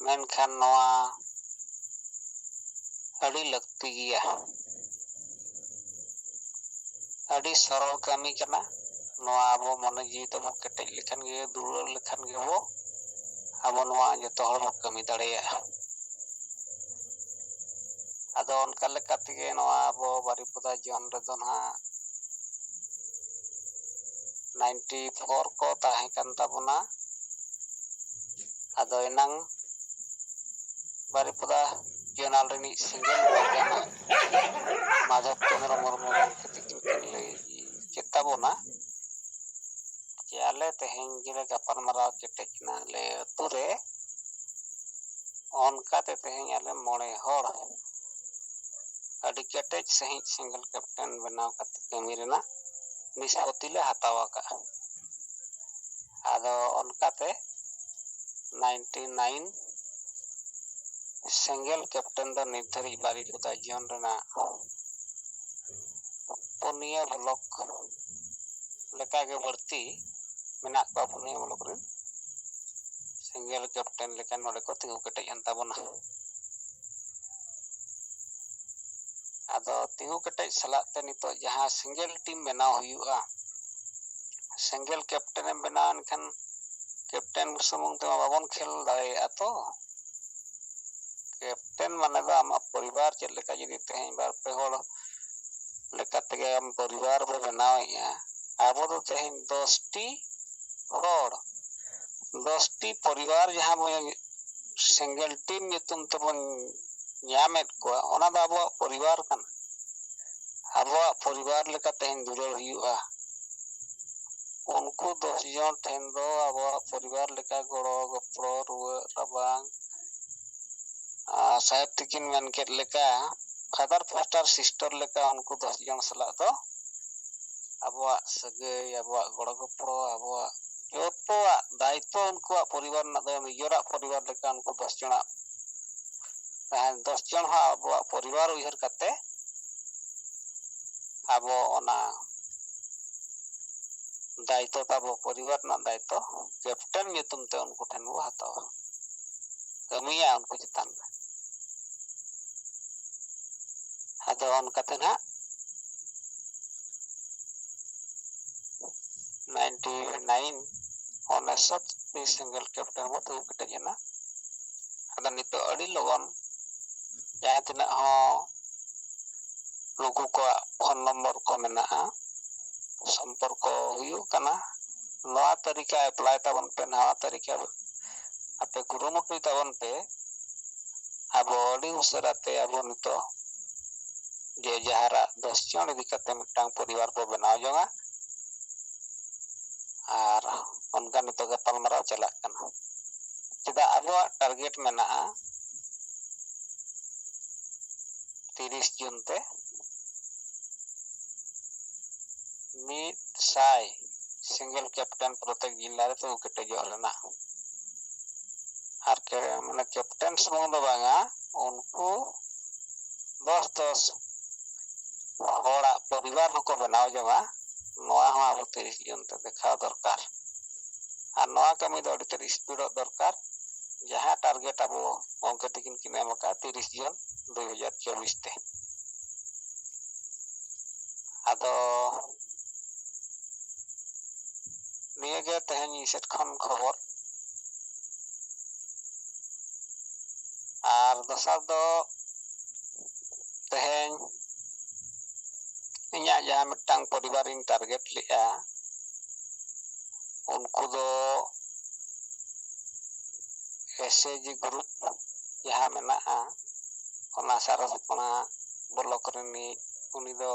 ᱢᱮᱱᱠᱷᱟᱱ ᱱᱚᱣᱟ ᱟᱹᱰᱤ ᱞᱟᱹᱠᱛᱤ ᱜᱮᱭᱟ᱾ ᱟᱹᱰᱤ ᱥᱚᱨᱚᱞ ᱠᱟᱹᱢᱤ ᱠᱟᱱᱟ᱾ ᱱᱚᱣᱟ ᱟᱵᱚ ᱢᱚᱱᱮ ᱡᱤᱣᱤ ᱛᱮᱵᱚ ᱠᱮᱴᱮᱡ ᱞᱮᱠᱷᱟᱱ ᱜᱮ, ᱫᱩᱞᱟᱹᱲ ᱞᱮᱠᱷᱟᱱ ᱜᱮᱵᱚ ᱟᱵᱚ ᱱᱚᱣᱟ ᱡᱚᱛᱚ ᱦᱚᱲ ᱵᱚ ᱠᱟᱹᱢᱤ ᱫᱟᱲᱮᱭᱟᱜᱼᱟ᱾ ᱟᱫᱚ ᱚᱱᱠᱟ ᱞᱮᱠᱟ ᱛᱮᱜᱮ ᱱᱚᱣᱟ ᱟᱵᱚ ᱵᱟᱨᱤᱯᱚᱫᱟ ᱡᱚᱱ ᱨᱮᱫᱚ ᱱᱟᱦᱟᱜ ᱱᱟᱭᱤᱱᱴᱤ ᱯᱷᱳᱨ ᱠᱚ ᱛᱟᱦᱮᱸ ᱠᱟᱱ ᱛᱟᱵᱚᱱᱟ᱾ ᱟᱫᱚ ᱮᱱᱟᱝ ᱵᱟᱨᱤᱯᱚᱫᱟ ᱡᱚᱱᱟᱞ ᱨᱤᱱᱤᱡ ᱥᱮᱸᱜᱮᱞ ᱵᱚᱸᱜᱟ ᱢᱟᱫᱷᱚᱵ ᱪᱚᱸᱫᱽᱨᱚ ᱢᱩᱨᱢᱩ ᱜᱚᱢᱠᱮ ᱛᱤᱠᱤᱱ ᱠᱤᱱ ᱞᱟᱹᱭ ᱪᱮᱫ ᱛᱟᱵᱚᱱᱟ ᱡᱮ ᱟᱞᱮ ᱛᱮᱦᱮᱧ ᱜᱮᱞᱮ ᱜᱟᱯᱟᱞᱢᱟᱨᱟᱣ ᱠᱮᱴᱮᱡ ᱮᱱᱟ ᱟᱞᱮ ᱟᱹᱛᱩ ᱨᱮ᱾ ᱚᱱᱠᱟᱛᱮ ᱛᱮᱦᱮᱧ ᱟᱞᱮ ᱢᱚᱬᱮ ᱦᱚᱲ ᱟᱹᱰᱤ ᱠᱮᱴᱮᱡ ᱥᱟᱺᱦᱤᱡ ᱥᱮᱸᱜᱮᱞ ᱠᱮᱯᱴᱮᱱ ᱵᱮᱱᱟᱣ ᱠᱟᱛᱮ ᱠᱟᱹᱢᱤ ᱨᱮᱱᱟᱜ ᱱᱤᱥᱯᱚᱛᱤ ᱞᱮ ᱦᱟᱛᱟᱣ ᱟᱠᱟᱫᱼᱟ᱾ ᱟᱫᱚ ᱚᱱᱠᱟᱛᱮ ᱱᱟᱭᱤᱱᱴᱤ ᱱᱟᱭᱤᱱ ᱥᱮᱸᱜᱮᱞ ᱠᱮᱯᱴᱮᱱ ᱫᱚ ᱱᱤᱛ ᱫᱷᱟᱹᱨᱤᱡ ᱵᱟᱨᱤᱯᱚᱫᱟ ᱡᱚᱱ ᱨᱮᱱᱟᱜ ᱯᱩᱱᱭᱟᱹ ᱵᱞᱚᱠ ᱞᱮᱠᱟᱜᱮ ᱵᱟᱹᱲᱛᱤ ᱢᱮᱱᱟᱜ ᱠᱚᱣᱟ᱾ ᱯᱩᱱᱭᱟᱹ ᱵᱞᱚᱠ ᱨᱮᱱ ᱥᱮᱸᱜᱮᱞ ᱠᱮᱯᱴᱮᱱ ᱞᱮᱠᱟ ᱱᱚᱰᱮ ᱠᱚ ᱛᱤᱸᱜᱩ ᱠᱮᱴᱮᱡ ᱮᱱ ᱛᱟᱵᱚᱱᱟ᱾ ᱟᱫᱚ ᱛᱤᱸᱜᱩ ᱠᱮᱴᱮᱡ ᱥᱟᱞᱟᱜ ᱛᱮ ᱱᱤᱛᱚᱜ ᱡᱟᱦᱟᱸ ᱥᱮᱸᱜᱮᱞ ᱴᱤᱢ ᱵᱮᱱᱟᱣ ᱦᱩᱭᱩᱜᱼᱟ, ᱥᱮᱸᱜᱮᱞ ᱠᱮᱯᱴᱮᱱ ᱮᱢ ᱵᱮᱱᱟᱣ ᱮᱱᱠᱷᱟᱱ ᱠᱮᱯᱴᱮᱱ ᱥᱩᱢᱩᱝ ᱛᱮᱢᱟ ᱵᱟᱵᱚᱱ ᱠᱷᱮᱞ ᱫᱟᱲᱮᱭᱟᱜᱼᱟ ᱛᱚ᱾ ᱠᱮᱯᱴᱮᱱ ᱢᱟᱱᱮ ᱫᱚ ᱟᱢᱟᱜ ᱯᱚᱨᱤᱵᱟᱨ ᱪᱮᱫ ᱞᱮᱠᱟ, ᱡᱩᱫᱤ ᱛᱮᱦᱮᱧ ᱵᱟᱨ ᱯᱮ ᱦᱚᱲ ᱞᱮᱠᱟ ᱛᱮᱜᱮ ᱟᱢ ᱯᱚᱨᱤᱵᱟᱨ ᱵᱚ ᱵᱮᱱᱟᱣᱮᱫᱼᱟ, ᱟᱵᱚ ᱫᱚ ᱛᱮᱦᱮᱧ ᱫᱚᱥᱴᱤ ᱦᱚᱲ, ᱫᱚᱥᱴᱤ ᱯᱚᱨᱤᱵᱟᱨ ᱡᱟᱦᱟᱸ ᱵᱚ ᱥᱮᱸᱜᱮᱞ ᱴᱤᱢ ᱧᱩᱛᱩᱢ ᱛᱮᱵᱚᱱ ᱧᱟᱢᱮᱫ ᱠᱚᱣᱟ, ᱚᱱᱟ ᱫᱚ ᱟᱵᱚᱣᱟᱜ ᱯᱚᱨᱤᱵᱟᱨ ᱠᱟᱱᱟ᱾ ᱟᱵᱚᱣᱟᱜ ᱯᱚᱨᱤᱵᱟᱨ ᱞᱮᱠᱟ ᱛᱮᱦᱮᱧ ᱫᱩᱞᱟᱹᱲ ᱦᱩᱭᱩᱜᱼᱟ᱾ ᱩᱱᱠᱩ ᱫᱚᱥ ᱡᱚᱱ ᱴᱷᱮᱱ ᱫᱚ ᱟᱵᱚᱣᱟᱜ ᱯᱚᱨᱤᱵᱟᱨ ᱞᱮᱠᱟ ᱜᱚᱲᱚ ᱜᱚᱯᱚᱲᱚ, ᱨᱩᱣᱟᱹᱜ ᱨᱟᱵᱟᱝ, ᱟᱨ ᱥᱟᱦᱮᱵᱽ ᱛᱤᱠᱤᱱ ᱢᱮᱱ ᱠᱮᱫ ᱞᱮᱠᱟ, ᱯᱷᱟᱫᱟᱨ ᱯᱷᱟᱥᱴᱟᱨ ᱥᱤᱥᱴᱟᱨ ᱞᱮᱠᱟ ᱩᱱᱠᱩ ᱫᱚᱥ ᱡᱚᱱ ᱥᱟᱞᱟᱜ ᱫᱚ ᱟᱵᱚᱣᱟᱜ ᱥᱟᱹᱜᱟᱹᱭ, ᱟᱵᱚᱣᱟᱜ ᱜᱚᱲᱚ ᱜᱚᱯᱚᱲᱚ, ᱟᱵᱚᱣᱟᱜ ᱡᱚᱛᱚᱣᱟᱜ ᱫᱟᱭᱤᱛᱛᱚ ᱩᱱᱠᱩᱣᱟᱜ ᱯᱚᱨᱤᱵᱟᱨ ᱨᱮᱱᱟᱜ ᱫᱚ ᱱᱤᱡᱮᱨᱟᱜ ᱯᱚᱨᱤᱵᱟᱨ ᱞᱮᱠᱟ ᱩᱱᱠᱩ ᱫᱚᱥ ᱡᱚᱱᱟᱜ ᱛᱟᱦᱮᱸ, ᱫᱚᱥ ᱡᱚᱱ ᱦᱚᱸ ᱟᱵᱚᱣᱟᱜ ᱯᱚᱨᱤᱵᱟᱨ ᱩᱭᱦᱟᱹᱨ ᱠᱟᱛᱮ ᱟᱵᱚ ᱚᱱᱟ ᱫᱟᱭᱤᱛᱛᱚ ᱛᱟᱵᱚ, ᱯᱚᱨᱤᱵᱟᱨ ᱨᱮᱱᱟᱜ ᱫᱟᱭᱤᱛᱛᱚ ᱠᱮᱯᱴᱮᱱ ᱧᱩᱛᱩᱢ ᱛᱮ ᱩᱱᱠᱩ ᱴᱷᱮᱱ ᱵᱚ ᱦᱟᱛᱟᱣᱟ, ᱠᱟᱹᱢᱤᱭᱟ ᱩᱱᱠᱩ ᱪᱮᱛᱟᱱ ᱨᱮ᱾ ᱟᱫᱚ ᱚᱱᱠᱟᱛᱮ ᱱᱟᱦᱟᱜ ᱱᱟᱭᱤᱱᱴᱤ ᱱᱟᱭᱤᱱ ᱚᱱᱮ ᱥᱚᱛ ᱥᱮᱸᱜᱮᱞ ᱠᱮᱯᱴᱮᱱ ᱵᱚ ᱫᱩᱲᱩᱵ ᱠᱮᱴᱮᱡ ᱮᱱᱟ᱾ ᱟᱫᱚ ᱱᱤᱛᱚᱜ ᱟᱹᱰᱤ ᱞᱚᱜᱚᱱ ᱡᱟᱦᱟᱸ ᱛᱤᱱᱟᱹᱜ ᱦᱚᱸ ᱱᱩᱠᱩ ᱠᱚᱣᱟᱜ ᱯᱷᱳᱱ ᱱᱚᱢᱵᱚᱨ ᱠᱚ ᱢᱮᱱᱟᱜᱼᱟ, ᱥᱚᱢᱯᱚᱨᱠᱚ ᱦᱩᱭᱩᱜ ᱠᱟᱱᱟ᱾ ᱱᱚᱣᱟ ᱛᱟᱹᱨᱤᱠᱟ ᱮᱯᱞᱟᱭ ᱛᱟᱵᱚᱱ ᱯᱮ, ᱱᱟᱣᱟ ᱛᱟᱹᱨᱤᱠᱟ ᱟᱯᱮ ᱠᱩᱨᱩᱢᱩᱴᱩᱭ ᱛᱟᱵᱚᱱ ᱯᱮ᱾ ᱟᱵᱚ ᱟᱹᱰᱤ ᱩᱥᱟᱹᱨᱟ ᱛᱮ ᱟᱵᱚ ᱱᱤᱛᱚᱜ ᱡᱮ ᱡᱟᱦᱟᱨᱟᱜ ᱫᱚᱥ ᱡᱚᱱ ᱤᱫᱤ ᱠᱟᱛᱮ ᱢᱤᱫᱴᱟᱝ ᱯᱚᱨᱤᱵᱟᱨ ᱵᱚ ᱵᱮᱱᱟᱣ ᱡᱚᱝᱟ᱾ ᱟᱨ ᱚᱱᱠᱟ ᱱᱤᱛᱚᱜ ᱜᱟᱯᱟᱞᱢᱟᱨᱟᱣ ᱪᱟᱞᱟᱜ ᱠᱟᱱᱟ᱾ ᱪᱮᱫᱟᱜ ᱟᱵᱚᱣᱟᱜ ᱴᱟᱨᱜᱮᱴ ᱢᱮᱱᱟᱜᱼᱟ ᱛᱤᱨᱤᱥ ᱡᱩᱱ ᱛᱮ ᱢᱤᱫ ᱥᱟᱭ ᱥᱮᱸᱜᱮᱞ ᱠᱮᱯᱴᱮᱱ ᱯᱨᱚᱛᱮᱠ ᱡᱤᱞᱟ ᱨᱮ ᱛᱤᱸᱜᱩ ᱠᱮᱴᱮᱡᱚᱜ ᱨᱮᱱᱟᱜ᱾ ᱟᱨ ᱠᱮ-, ᱢᱟᱱᱮ ᱠᱮᱯᱴᱮᱱ ᱥᱩᱢᱩᱝ ᱫᱚ ᱵᱟᱝᱟ, ᱩᱱᱠᱩ ᱫᱚᱥ ᱫᱚᱥ ᱦᱚᱲᱟᱜ ᱯᱚᱨᱤᱵᱟᱨ ᱦᱚᱸᱠᱚ ᱵᱮᱱᱟᱣ ᱡᱚᱝᱟ᱾ ᱱᱚᱣᱟ ᱦᱚᱸ ᱟᱵᱚ ᱛᱤᱨᱤᱥ ᱡᱩᱱ ᱛᱮ ᱫᱮᱠᱷᱟᱣ ᱫᱚᱨᱠᱟᱨ᱾ ᱟᱨ ᱱᱚᱣᱟ ᱠᱟᱹᱢᱤ ᱫᱚ ᱟᱹᱰᱤ ᱛᱮᱫ ᱥᱯᱤᱰᱚᱜ ᱫᱚᱨᱠᱟᱨ᱾ ᱡᱟᱦᱟᱸ ᱴᱟᱨᱜᱮᱴ ᱟᱵᱚ ᱜᱚᱢᱠᱮ ᱛᱟᱹᱠᱤᱱ ᱠᱤᱱ ᱮᱢ ᱟᱠᱟᱫᱼᱟ ᱛᱤᱨᱤᱥ ᱡᱩᱱ ᱫᱩᱭ ᱦᱟᱡᱟᱨ ᱪᱚᱵᱵᱤᱥ ᱛᱮ᱾ ᱟᱫᱚ ᱱᱤᱭᱟᱹᱜᱮ ᱛᱮᱦᱮᱧ ᱤᱧ ᱥᱮᱫ ᱠᱷᱚᱱ ᱠᱷᱚᱵᱚᱨ᱾ ᱟᱨ ᱫᱚᱥᱟᱨ ᱫᱚ ᱛᱮᱦᱮᱧ ᱤᱧᱟᱹᱜ ᱡᱟᱦᱟᱸ ᱢᱤᱫᱴᱟᱝ ᱯᱚᱨᱤᱵᱟᱨᱤᱧ ᱴᱟᱨᱜᱮᱴ ᱞᱮᱫᱼᱟ, ᱩᱱᱠᱩ ᱫᱚ ᱮᱥ ᱮᱭᱤᱪ ᱡᱤ ᱜᱨᱩᱯ ᱡᱟᱦᱟᱸ ᱢᱮᱱᱟᱜᱼᱟ, ᱚᱱᱟ ᱥᱟᱨᱚᱥᱯᱟᱲᱟ ᱵᱞᱚᱠ ᱨᱤᱱᱤᱡ, ᱩᱱᱤ ᱫᱚ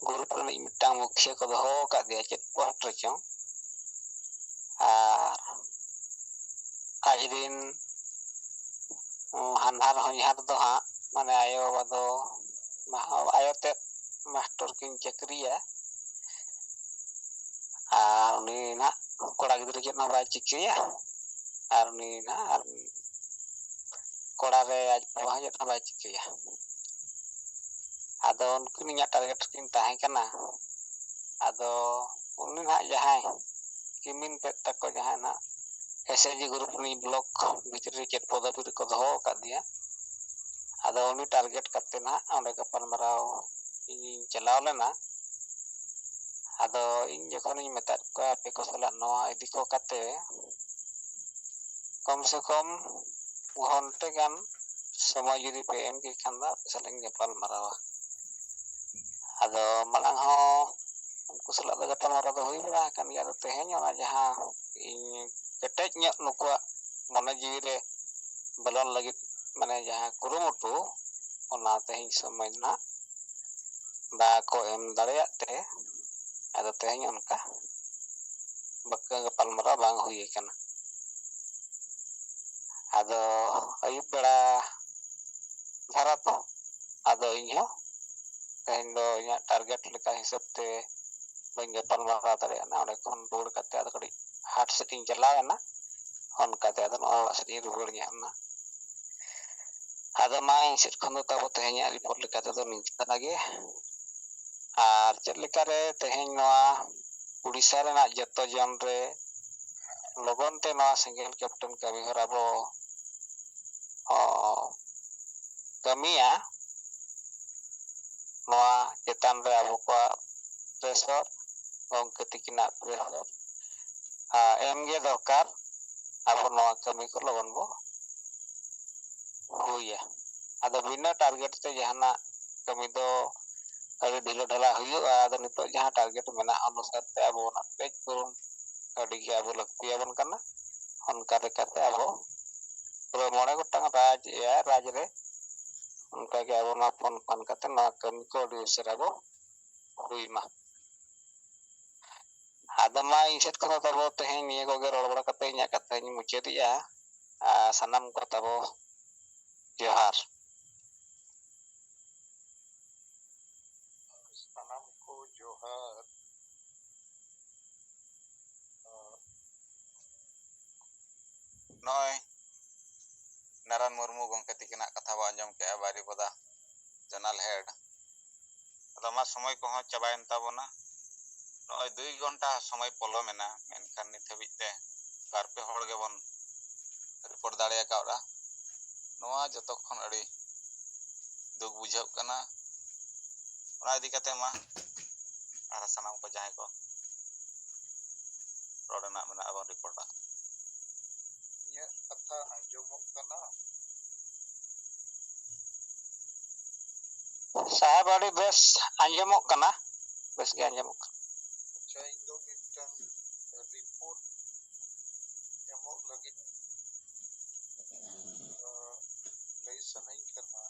ᱜᱨᱩᱯ ᱨᱤᱱᱤᱡ ᱢᱤᱫᱴᱟᱝ ᱢᱩᱠᱷᱤᱭᱟᱹ ᱠᱚ ᱫᱚᱦᱚ ᱟᱠᱟᱫᱮᱭᱟ ᱪᱮᱫ ᱯᱳᱥᱴ ᱨᱮᱪᱚᱝ᱾ ᱟᱨ ᱟᱡ ᱨᱤᱱ ᱦᱟᱱᱦᱟᱨ ᱦᱚᱧᱦᱟᱨ ᱫᱚ ᱦᱟᱸᱜ, ᱢᱟᱱᱮ ᱟᱭᱳ ᱵᱟᱵᱟ ᱫᱚ ᱢᱟ-, ᱟᱭᱳ ᱛᱮᱫ ᱢᱟᱥᱴᱚᱨ ᱠᱤᱱ ᱪᱟᱹᱠᱨᱤᱭᱟ᱾ ᱟᱨ ᱩᱱᱤ ᱱᱟᱦᱟᱜ ᱠᱚᱲᱟ ᱜᱤᱫᱽᱨᱟᱹ ᱪᱮᱫ ᱦᱚᱸ ᱵᱟᱭ ᱪᱤᱠᱟᱹᱭᱟ᱾ ᱟᱨ ᱩᱱᱤ ᱱᱟᱦᱟᱜ ᱟᱨ ᱠᱚᱲᱟ ᱨᱮ ᱟᱡ ᱵᱟᱵᱟ ᱦᱚᱸ ᱪᱮᱫ ᱦᱚᱸ ᱵᱟᱭ ᱪᱤᱠᱟᱹᱭᱟ᱾ ᱟᱫᱚ ᱩᱱᱠᱤᱱ ᱤᱧᱟᱹᱜ ᱴᱟᱨᱜᱮᱴ ᱨᱮᱠᱤᱱ ᱛᱟᱦᱮᱸ ᱠᱟᱱᱟ᱾ ᱟᱫᱚ ᱩᱱᱤ ᱱᱟᱦᱟᱜ ᱡᱟᱦᱟᱸᱭ ᱠᱤᱢᱤᱱ ᱛᱮᱫ ᱛᱟᱠᱚ ᱡᱟᱦᱟᱸᱭ ᱱᱟᱦᱟᱜ ᱮᱥ ᱮᱪ ᱡᱤ ᱜᱨᱩᱯ ᱨᱤᱱᱤᱡ ᱵᱞᱚᱠ ᱵᱷᱤᱛᱨᱤ ᱨᱮ ᱪᱮᱫ ᱯᱚᱫᱚᱵᱤ ᱨᱮᱠᱚ ᱫᱚᱦᱚ ᱟᱠᱟᱫᱮᱭᱟ, ᱟᱫᱚ ᱩᱱᱤ ᱴᱟᱨᱜᱮᱴ ᱠᱟᱛᱮ ᱱᱟᱦᱟᱜ ᱚᱸᱰᱮ ᱜᱟᱯᱟᱞᱢᱟᱨᱟᱣ ᱤᱧᱤᱧ ᱪᱟᱞᱟᱣ ᱞᱮᱱᱟ᱾ ᱟᱫᱚ ᱤᱧ ᱡᱚᱠᱷᱚᱱᱤᱧ ᱢᱮᱛᱟᱫ ᱠᱚᱣᱟ ᱟᱯᱮ ᱠᱚ ᱥᱟᱞᱟᱜ ᱱᱚᱣᱟ ᱤᱫᱤ ᱠᱚ ᱠᱟᱛᱮ ᱠᱚᱢ ᱥᱮ ᱠᱚᱢ ᱜᱷᱚᱱᱴᱮ ᱜᱟᱱ ᱥᱚᱢᱚᱭ ᱡᱩᱫᱤ ᱯᱮ ᱮᱢ ᱠᱮ ᱠᱷᱟᱱ ᱫᱚ ᱟᱯᱮ ᱥᱟᱞᱟᱜ ᱤᱧ ᱜᱟᱯᱟᱞ ᱢᱟᱨᱟᱣᱟ᱾ ᱟᱫᱚ ᱢᱟᱲᱟᱝ ᱦᱚᱸ ᱩᱱᱠᱩ ᱥᱟᱞᱟᱜ ᱫᱚ ᱜᱟᱯᱟᱞ ᱢᱟᱨᱟᱣ ᱫᱚ ᱦᱩᱭ ᱵᱟᱲᱟ ᱟᱠᱟᱱ ᱜᱮᱭᱟ᱾ ᱟᱫᱚ ᱛᱮᱦᱮᱧ ᱚᱱᱟ ᱡᱟᱦᱟᱸ ᱤᱧ ᱠᱮᱴᱮᱡ ᱧᱚᱜ ᱱᱩᱠᱩᱣᱟᱜ ᱢᱚᱱᱮ ᱡᱤᱣᱤ ᱨᱮ ᱵᱚᱞᱚᱱ ᱞᱟᱹᱜᱤᱫ ᱢᱟᱱᱮ ᱡᱟᱦᱟᱸ ᱠᱩᱨᱩᱢᱩᱴᱩ, ᱚᱱᱟ ᱛᱮᱦᱮᱧ ᱥᱚᱢᱚᱭ ᱫᱚ ᱱᱟᱦᱟᱜ ᱵᱟᱠᱚ ᱮᱢ ᱫᱟᱲᱮᱭᱟᱜ ᱛᱮ ᱟᱫᱚ ᱛᱮᱦᱮᱧ ᱚᱱᱠᱟ ᱵᱟᱠᱚ ᱜᱟᱯᱟᱞᱢᱟᱨᱟᱣ ᱵᱟᱝ ᱦᱩᱭ ᱟᱠᱟᱱᱟ᱾ ᱟᱫᱚ ᱟᱹᱭᱩᱵ ᱵᱮᱲᱟ ᱫᱷᱟᱨᱟ ᱛᱚ, ᱟᱫᱚ ᱤᱧᱦᱚᱸ ᱛᱮᱦᱮᱧ ᱫᱚ ᱤᱧᱟᱹᱜ ᱴᱟᱨᱜᱮᱴ ᱞᱮᱠᱟ ᱦᱤᱥᱟᱹᱵ ᱛᱮ ᱵᱟᱹᱧ ᱜᱟᱯᱟᱞ ᱢᱟᱨᱟᱣ ᱫᱟᱲᱮᱭᱟᱜᱼᱟ᱾ ᱚᱸᱰᱮ ᱠᱷᱚᱱ ᱨᱩᱣᱟᱹᱲ ᱠᱟᱛᱮ ᱟᱫᱚ ᱠᱟᱹᱴᱤᱡ ᱦᱟᱴ ᱥᱮᱫ ᱤᱧ ᱪᱟᱞᱟᱣ ᱮᱱᱟ, ᱚᱱᱠᱟᱛᱮ ᱟᱫᱚ ᱱᱚᱜᱼᱚᱭ ᱚᱲᱟᱜ ᱥᱮᱫ ᱤᱧ ᱨᱩᱣᱟᱹᱲ ᱧᱟᱢ ᱮᱱᱟ᱾ ᱟᱫᱚ ᱢᱟ ᱤᱧ ᱥᱮᱫ ᱠᱷᱚᱱ ᱫᱚ ᱛᱟᱵᱚ ᱛᱮᱦᱮᱧᱟᱜ ᱨᱤᱯᱳᱨᱴ ᱞᱮᱠᱟ ᱛᱮᱫᱚ ᱱᱤᱝᱠᱟᱹ ᱫᱷᱟᱨᱟ ᱜᱮ᱾ ᱟᱨ ᱪᱮᱫ ᱞᱮᱠᱟᱨᱮ ᱛᱮᱦᱮᱧ ᱱᱚᱣᱟ ᱩᱲᱤᱥᱥᱟ ᱨᱮᱱᱟᱜ ᱡᱚᱛᱚ ᱡᱚᱱ ᱨᱮ ᱞᱚᱜᱚᱱ ᱛᱮ ᱱᱚᱣᱟ ᱥᱮᱸᱜᱮᱞ ᱠᱮᱯᱴᱮᱱ ᱠᱟᱹᱢᱤ ᱦᱚᱨᱟ ᱵᱚ, ᱚ, ᱠᱟᱹᱢᱤᱭᱟ, ᱱᱚᱣᱟ ᱪᱮᱛᱟᱱ ᱨᱮ ᱟᱵᱚ ᱠᱚᱣᱟᱜ ᱯᱨᱮᱥᱚᱨ, ᱜᱚᱢᱠᱮ ᱛᱤᱠᱤᱱᱟᱜ ᱯᱨᱮᱥᱚᱨ, ᱟ, ᱮᱢᱜᱮ ᱫᱚᱨᱠᱟᱨ᱾ ᱟᱵᱚ ᱱᱚᱣᱟ ᱠᱟᱹᱢᱤ ᱠᱚ ᱞᱚᱜᱚᱱ ᱵᱚ ᱦᱩᱭᱟ᱾ ᱟᱫᱚ ᱵᱤᱱᱟᱹ ᱴᱟᱨᱜᱮᱴ ᱛᱮ ᱡᱟᱦᱟᱱᱟᱜ ᱠᱟᱹᱢᱤ ᱫᱚ ᱟᱹᱰᱤ ᱰᱷᱤᱞᱟᱹ ᱰᱷᱟᱞᱟ ᱦᱩᱭᱩᱜᱼᱟ᱾ ᱟᱫᱚ ᱱᱤᱛᱚᱜ ᱡᱟᱦᱟᱸ ᱴᱟᱨᱜᱮᱴ ᱢᱮᱱᱟᱜᱼᱟ, ᱚᱱᱩᱥᱟᱨ ᱛᱮ ᱟᱵᱚ ᱚᱱᱟ ᱯᱮᱡᱽ ᱯᱩᱨᱩᱱ ᱟᱹᱰᱤ ᱜᱮ ᱟᱵᱚ ᱞᱟᱹᱠᱛᱤᱭᱟᱵᱚᱱ ᱠᱟᱱᱟ᱾ ᱚᱱᱠᱟ ᱞᱮᱠᱟᱛᱮ ᱟᱵᱚ ᱯᱩᱨᱟᱹ ᱢᱚᱬᱮ ᱜᱚᱴᱟᱝ ᱨᱟᱡᱽ, ᱮᱭᱟᱭ ᱨᱟᱡᱽ ᱨᱮ ᱚᱱᱠᱟᱜᱮ ᱟᱵᱚ ᱱᱚᱣᱟ ᱯᱷᱳᱱ ᱯᱷᱟᱱ ᱠᱟᱛᱮ ᱱᱚᱣᱟ ᱠᱟᱹᱢᱤ ᱠᱚ ᱟᱹᱰᱤ ᱩᱥᱟᱹᱨᱟ ᱵᱚ ᱦᱩᱭ ᱢᱟ᱾ ᱟᱫᱚ ᱢᱟ ᱤᱧ ᱥᱮᱫ ᱠᱷᱚᱱ ᱫᱚ ᱛᱟᱵᱚ ᱛᱮᱦᱮᱧ ᱱᱤᱭᱟᱹ ᱠᱚᱜᱮ ᱨᱚᱲ ᱵᱟᱲᱟ ᱠᱟᱛᱮ ᱤᱧᱟᱹᱜ ᱠᱟᱛᱷᱟᱧ ᱢᱩᱪᱟᱹᱫᱮᱜᱼᱟ᱾ ᱟᱨ ᱥᱟᱱᱟᱢ ᱠᱚ ᱛᱟᱵᱚ ᱡᱚᱦᱟᱨ᱾ ᱥᱟᱱᱟᱢ ᱠᱚ ᱡᱚᱦᱟᱨ᱾ ᱱᱚᱜᱼᱚᱭ ᱱᱟᱨᱟᱱ ᱢᱩᱨᱢᱩ ᱜᱚᱢᱠᱮ ᱛᱤᱠᱤᱱᱟᱜ ᱠᱟᱛᱷᱟ ᱵᱚ ᱟᱸᱡᱚᱢ ᱠᱮᱜᱼᱟ, ᱵᱟᱨᱤᱯᱚᱫᱟ ᱡᱚᱱᱟᱞ ᱦᱮᱰ᱾ ᱟᱫᱚ ᱢᱟ ᱥᱚᱢᱚᱭ ᱠᱚᱦᱚᱸ ᱪᱟᱵᱟᱭᱮᱱ ᱛᱟᱵᱚᱱᱟ᱾ ᱱᱚᱜᱼᱚᱭ ᱫᱩᱭ ᱜᱷᱚᱱᱴᱟ ᱥᱚᱢᱚᱭ ᱯᱚᱞᱚᱢ ᱮᱱᱟ, ᱢᱮᱱᱠᱷᱟᱱ ᱱᱤᱛ ᱦᱟᱹᱵᱤᱡ ᱛᱮ ᱵᱟᱨ ᱯᱮ ᱦᱚᱲ ᱜᱮᱵᱚᱱ ᱨᱤᱯᱳᱨᱴ ᱫᱟᱲᱮ ᱟᱠᱟᱫᱼᱟ᱾ ᱱᱚᱣᱟ ᱡᱚᱛᱚ ᱠᱷᱚᱱ ᱟᱹᱰᱤ ᱫᱩᱠ ᱵᱩᱡᱷᱟᱹᱜ ᱠᱟᱱᱟ᱾ ᱚᱱᱟ ᱤᱫᱤ ᱠᱟᱛᱮ ᱢᱟ ᱟᱨ ᱥᱟᱱᱟᱢ ᱠᱚ ᱡᱟᱦᱟᱸᱭ ᱠᱚ ᱨᱚᱲ ᱨᱮᱱᱟᱜ ᱢᱮᱱᱟᱜᱼᱟ, ᱵᱚᱱ ᱨᱤᱯᱳᱨᱴᱟ᱾ ᱤᱧᱟᱹᱜ ᱠᱟᱛᱷᱟ ᱟᱸᱡᱚᱢᱚᱜ ᱠᱟᱱᱟ? ᱥᱟᱦᱮᱵᱽ, ᱟᱹᱰᱤ ᱵᱮᱥ ᱟᱸᱡᱚᱢᱚᱜ ᱠᱟᱱᱟ, ᱵᱮᱥ ᱜᱮ ᱟᱸᱡᱚᱢᱚᱜ ᱠᱟᱱᱟ᱾ ᱟᱪᱪᱷᱟ, ᱤᱧ ᱫᱚ ᱢᱤᱫᱴᱟᱝ ᱨᱤᱯᱳᱨᱴ ᱮᱢᱚᱜ ᱞᱟᱹᱜᱤᱫ, ᱟᱸ, ᱞᱟᱹᱭ ᱥᱟᱱᱟᱧ ᱠᱟᱱᱟ᱾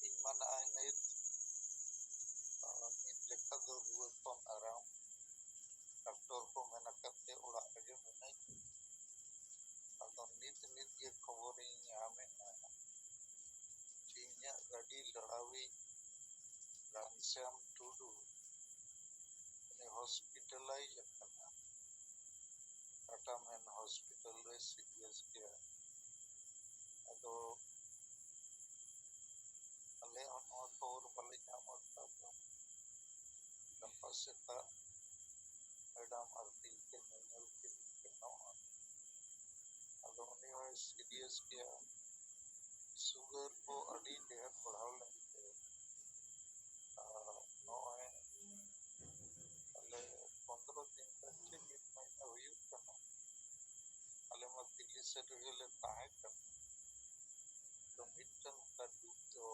ᱤᱧ ᱢᱟ ᱱᱟᱜᱼᱟᱭ ᱱᱤᱛ, ᱟᱸ, ᱢᱤᱫ ᱞᱮᱠᱟ ᱫᱚ ᱨᱩᱣᱟᱹ ᱠᱷᱚᱱ ᱟᱨᱟᱢ, ᱰᱟᱠᱛᱚᱨ ᱠᱚ ᱢᱮᱱ ᱟᱠᱟᱫ ᱛᱮ ᱚᱲᱟᱜ ᱨᱮᱜᱮ ᱢᱮᱱᱟᱹᱧ᱾ ᱟᱫᱚ ᱱᱤᱛ ᱱᱤᱛ ᱜᱮ ᱠᱷᱚᱵᱚᱨᱤᱧ ᱧᱟᱢᱮᱫᱼᱟ ᱡᱮ ᱤᱧᱟᱹᱜ ᱜᱟᱹᱰᱤ ᱞᱟᱲᱟᱣᱤᱡ ᱜᱷᱟᱱᱥᱭᱟᱢ ᱴᱩᱰᱩ ᱩᱱᱤ ᱦᱚᱥᱯᱤᱴᱟᱞᱟᱭᱤᱡᱽ ᱟᱠᱟᱱᱟ ᱴᱟᱴᱟ ᱢᱮᱱ ᱦᱚᱥᱯᱤᱴᱟᱞ ᱨᱮ, ᱥᱤᱨᱤᱭᱟᱥ ᱜᱮᱭᱟ᱾ ᱟᱫᱚ ᱟᱞᱮ ᱦᱚᱸ ᱱᱚᱣᱟ ᱠᱷᱚᱵᱚᱨ ᱵᱟᱞᱮ ᱧᱟᱢ ᱟᱠᱟᱫᱟ᱾ ᱜᱟᱯᱟ ᱥᱮᱛᱟᱜ ᱢᱮᱰᱟᱢ ᱟᱨ ᱛᱤᱧ ᱠᱤᱱ ᱧᱮᱧᱮᱞ ᱠᱤᱱ ᱥᱮᱱᱚᱜᱼᱟ᱾ ᱟᱫᱚ ᱩᱱᱤ ᱦᱚᱸᱭ ᱥᱤᱨᱤᱭᱟᱥ ᱜᱮᱭᱟ᱾ ᱥᱩᱜᱟᱨ ᱠᱚ ᱟᱹᱰᱤ ᱰᱷᱮᱨ ᱵᱟᱲᱦᱟᱣ ᱞᱮᱱ ᱛᱟᱭᱟ᱾ ᱟᱨ ᱱᱚᱜᱼᱚᱭ ᱟᱞᱮ ᱯᱚᱱᱫᱽᱨᱚ ᱫᱤᱱ ᱜᱟᱱ ᱪᱮ ᱢᱤᱫ ᱢᱟᱹᱦᱱᱟᱹ ᱦᱩᱭᱩᱜ ᱠᱟᱱᱟ, ᱟᱞᱮ ᱢᱟ ᱫᱤᱞᱞᱤ ᱥᱮᱫ ᱨᱮᱜᱮ ᱞᱮ ᱛᱟᱦᱮᱸ ᱠᱟᱱᱟ᱾ ᱛᱚ ᱢᱤᱫᱴᱟᱝ ᱠᱟᱹᱴᱩᱵ ᱫᱚ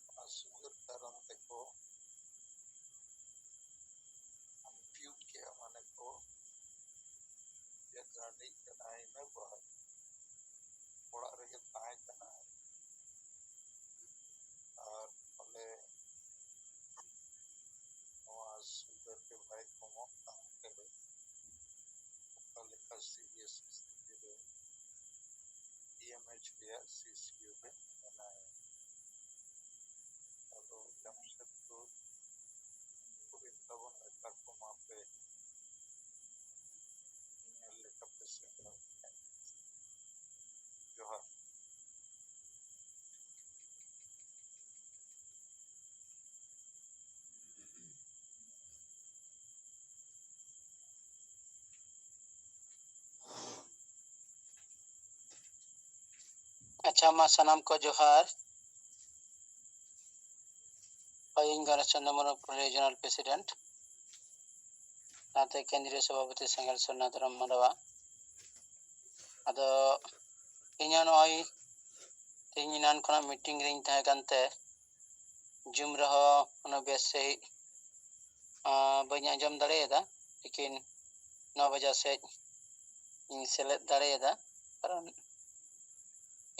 ᱚᱱᱟ ᱥᱩᱜᱟᱨ ᱠᱟᱨᱚᱱ ᱛᱮᱠᱚ ᱟᱢᱯᱤᱭᱩᱴ ᱠᱮᱜᱼᱟ, ᱢᱟᱱᱮ ᱠᱚ ᱜᱮᱫ ᱨᱟᱹᱰᱤᱡ ᱠᱟᱱᱟ᱾ ᱤᱱᱟᱹ ᱵᱟᱫ ᱚᱲᱟᱜ ᱨᱮᱜᱮ ᱛᱟᱦᱮᱸ ᱠᱟᱱᱟ᱾ ᱟᱨ ᱵᱚᱞᱮ ᱱᱚᱣᱟ ᱥᱩᱜᱟᱨ ᱜᱮ ᱵᱟᱭ ᱠᱚᱢᱚᱜ ᱠᱟᱱ ᱛᱮ ᱚᱠᱟ ᱞᱮᱠᱟ ᱥᱤᱨᱤᱭᱟᱥ ᱥᱛᱷᱤᱛᱤ ᱨᱮ ᱰᱤ ᱮᱢ ᱮᱭᱤᱪ ᱨᱮᱭᱟᱜ ᱥᱤ ᱥᱤ ᱭᱩ ᱨᱮ ᱢᱮᱱᱟᱭᱟ᱾ ᱟᱫᱚ ᱡᱟᱢᱥᱮᱫᱽᱯᱩᱨ ᱠᱚᱨᱮᱱ ᱛᱟᱵᱚᱱ ᱱᱮᱛᱟ ᱠᱚ ᱢᱟ ᱯᱮ ᱧᱮᱞ ᱞᱮᱠᱟ ᱯᱮ ᱥᱮᱴᱮᱨ ᱟᱠᱟᱱᱟ᱾ ᱡᱚᱦᱟᱨ᱾ ᱟᱪᱪᱷᱟ, ᱢᱟ ᱥᱟᱱᱟᱢ ᱠᱚ ᱡᱚᱦᱟᱨ᱾ ᱦᱳᱭ, ᱤᱧ ᱜᱚᱱᱮᱥ ᱪᱚᱸᱫᱽᱨᱚ ᱢᱩᱨᱢᱩ, ᱯᱩᱨᱩᱞᱤᱭᱟᱹ ᱡᱳᱱᱟᱞ ᱯᱨᱮᱥᱤᱰᱮᱱᱴ, ᱥᱟᱶᱛᱮ ᱠᱮᱱᱫᱨᱤᱭᱚ ᱥᱚᱵᱷᱟᱯᱚᱛᱤ ᱥᱮᱸᱜᱮᱞ ᱥᱚᱨᱱᱟ ᱫᱷᱚᱨᱚᱢ ᱢᱟᱰᱣᱟ᱾ ᱟᱫᱚ ᱤᱧ ᱦᱚᱸ ᱱᱚᱜᱼᱚᱭ ᱛᱮᱦᱮᱧ ᱮᱱᱟᱱ ᱠᱷᱚᱱᱟᱜ ᱢᱤᱴᱤᱝ ᱨᱤᱧ ᱛᱟᱦᱮᱸ ᱠᱟᱱᱛᱮ ᱡᱩᱢ ᱨᱮᱦᱚᱸ ᱩᱱᱟᱹᱜ ᱵᱮᱥ ᱥᱟᱺᱦᱤᱡ, ᱟᱸ, ᱵᱟᱹᱧ ᱟᱸᱡᱚᱢ ᱫᱟᱲᱮᱭᱟᱫᱟ, ᱞᱮᱠᱤᱱ ᱱᱚ ᱵᱟᱡᱟ ᱥᱮᱫ ᱤᱧ ᱥᱮᱞᱮᱫ ᱫᱟᱲᱮᱭᱟᱫᱟ, ᱠᱟᱨᱚᱱ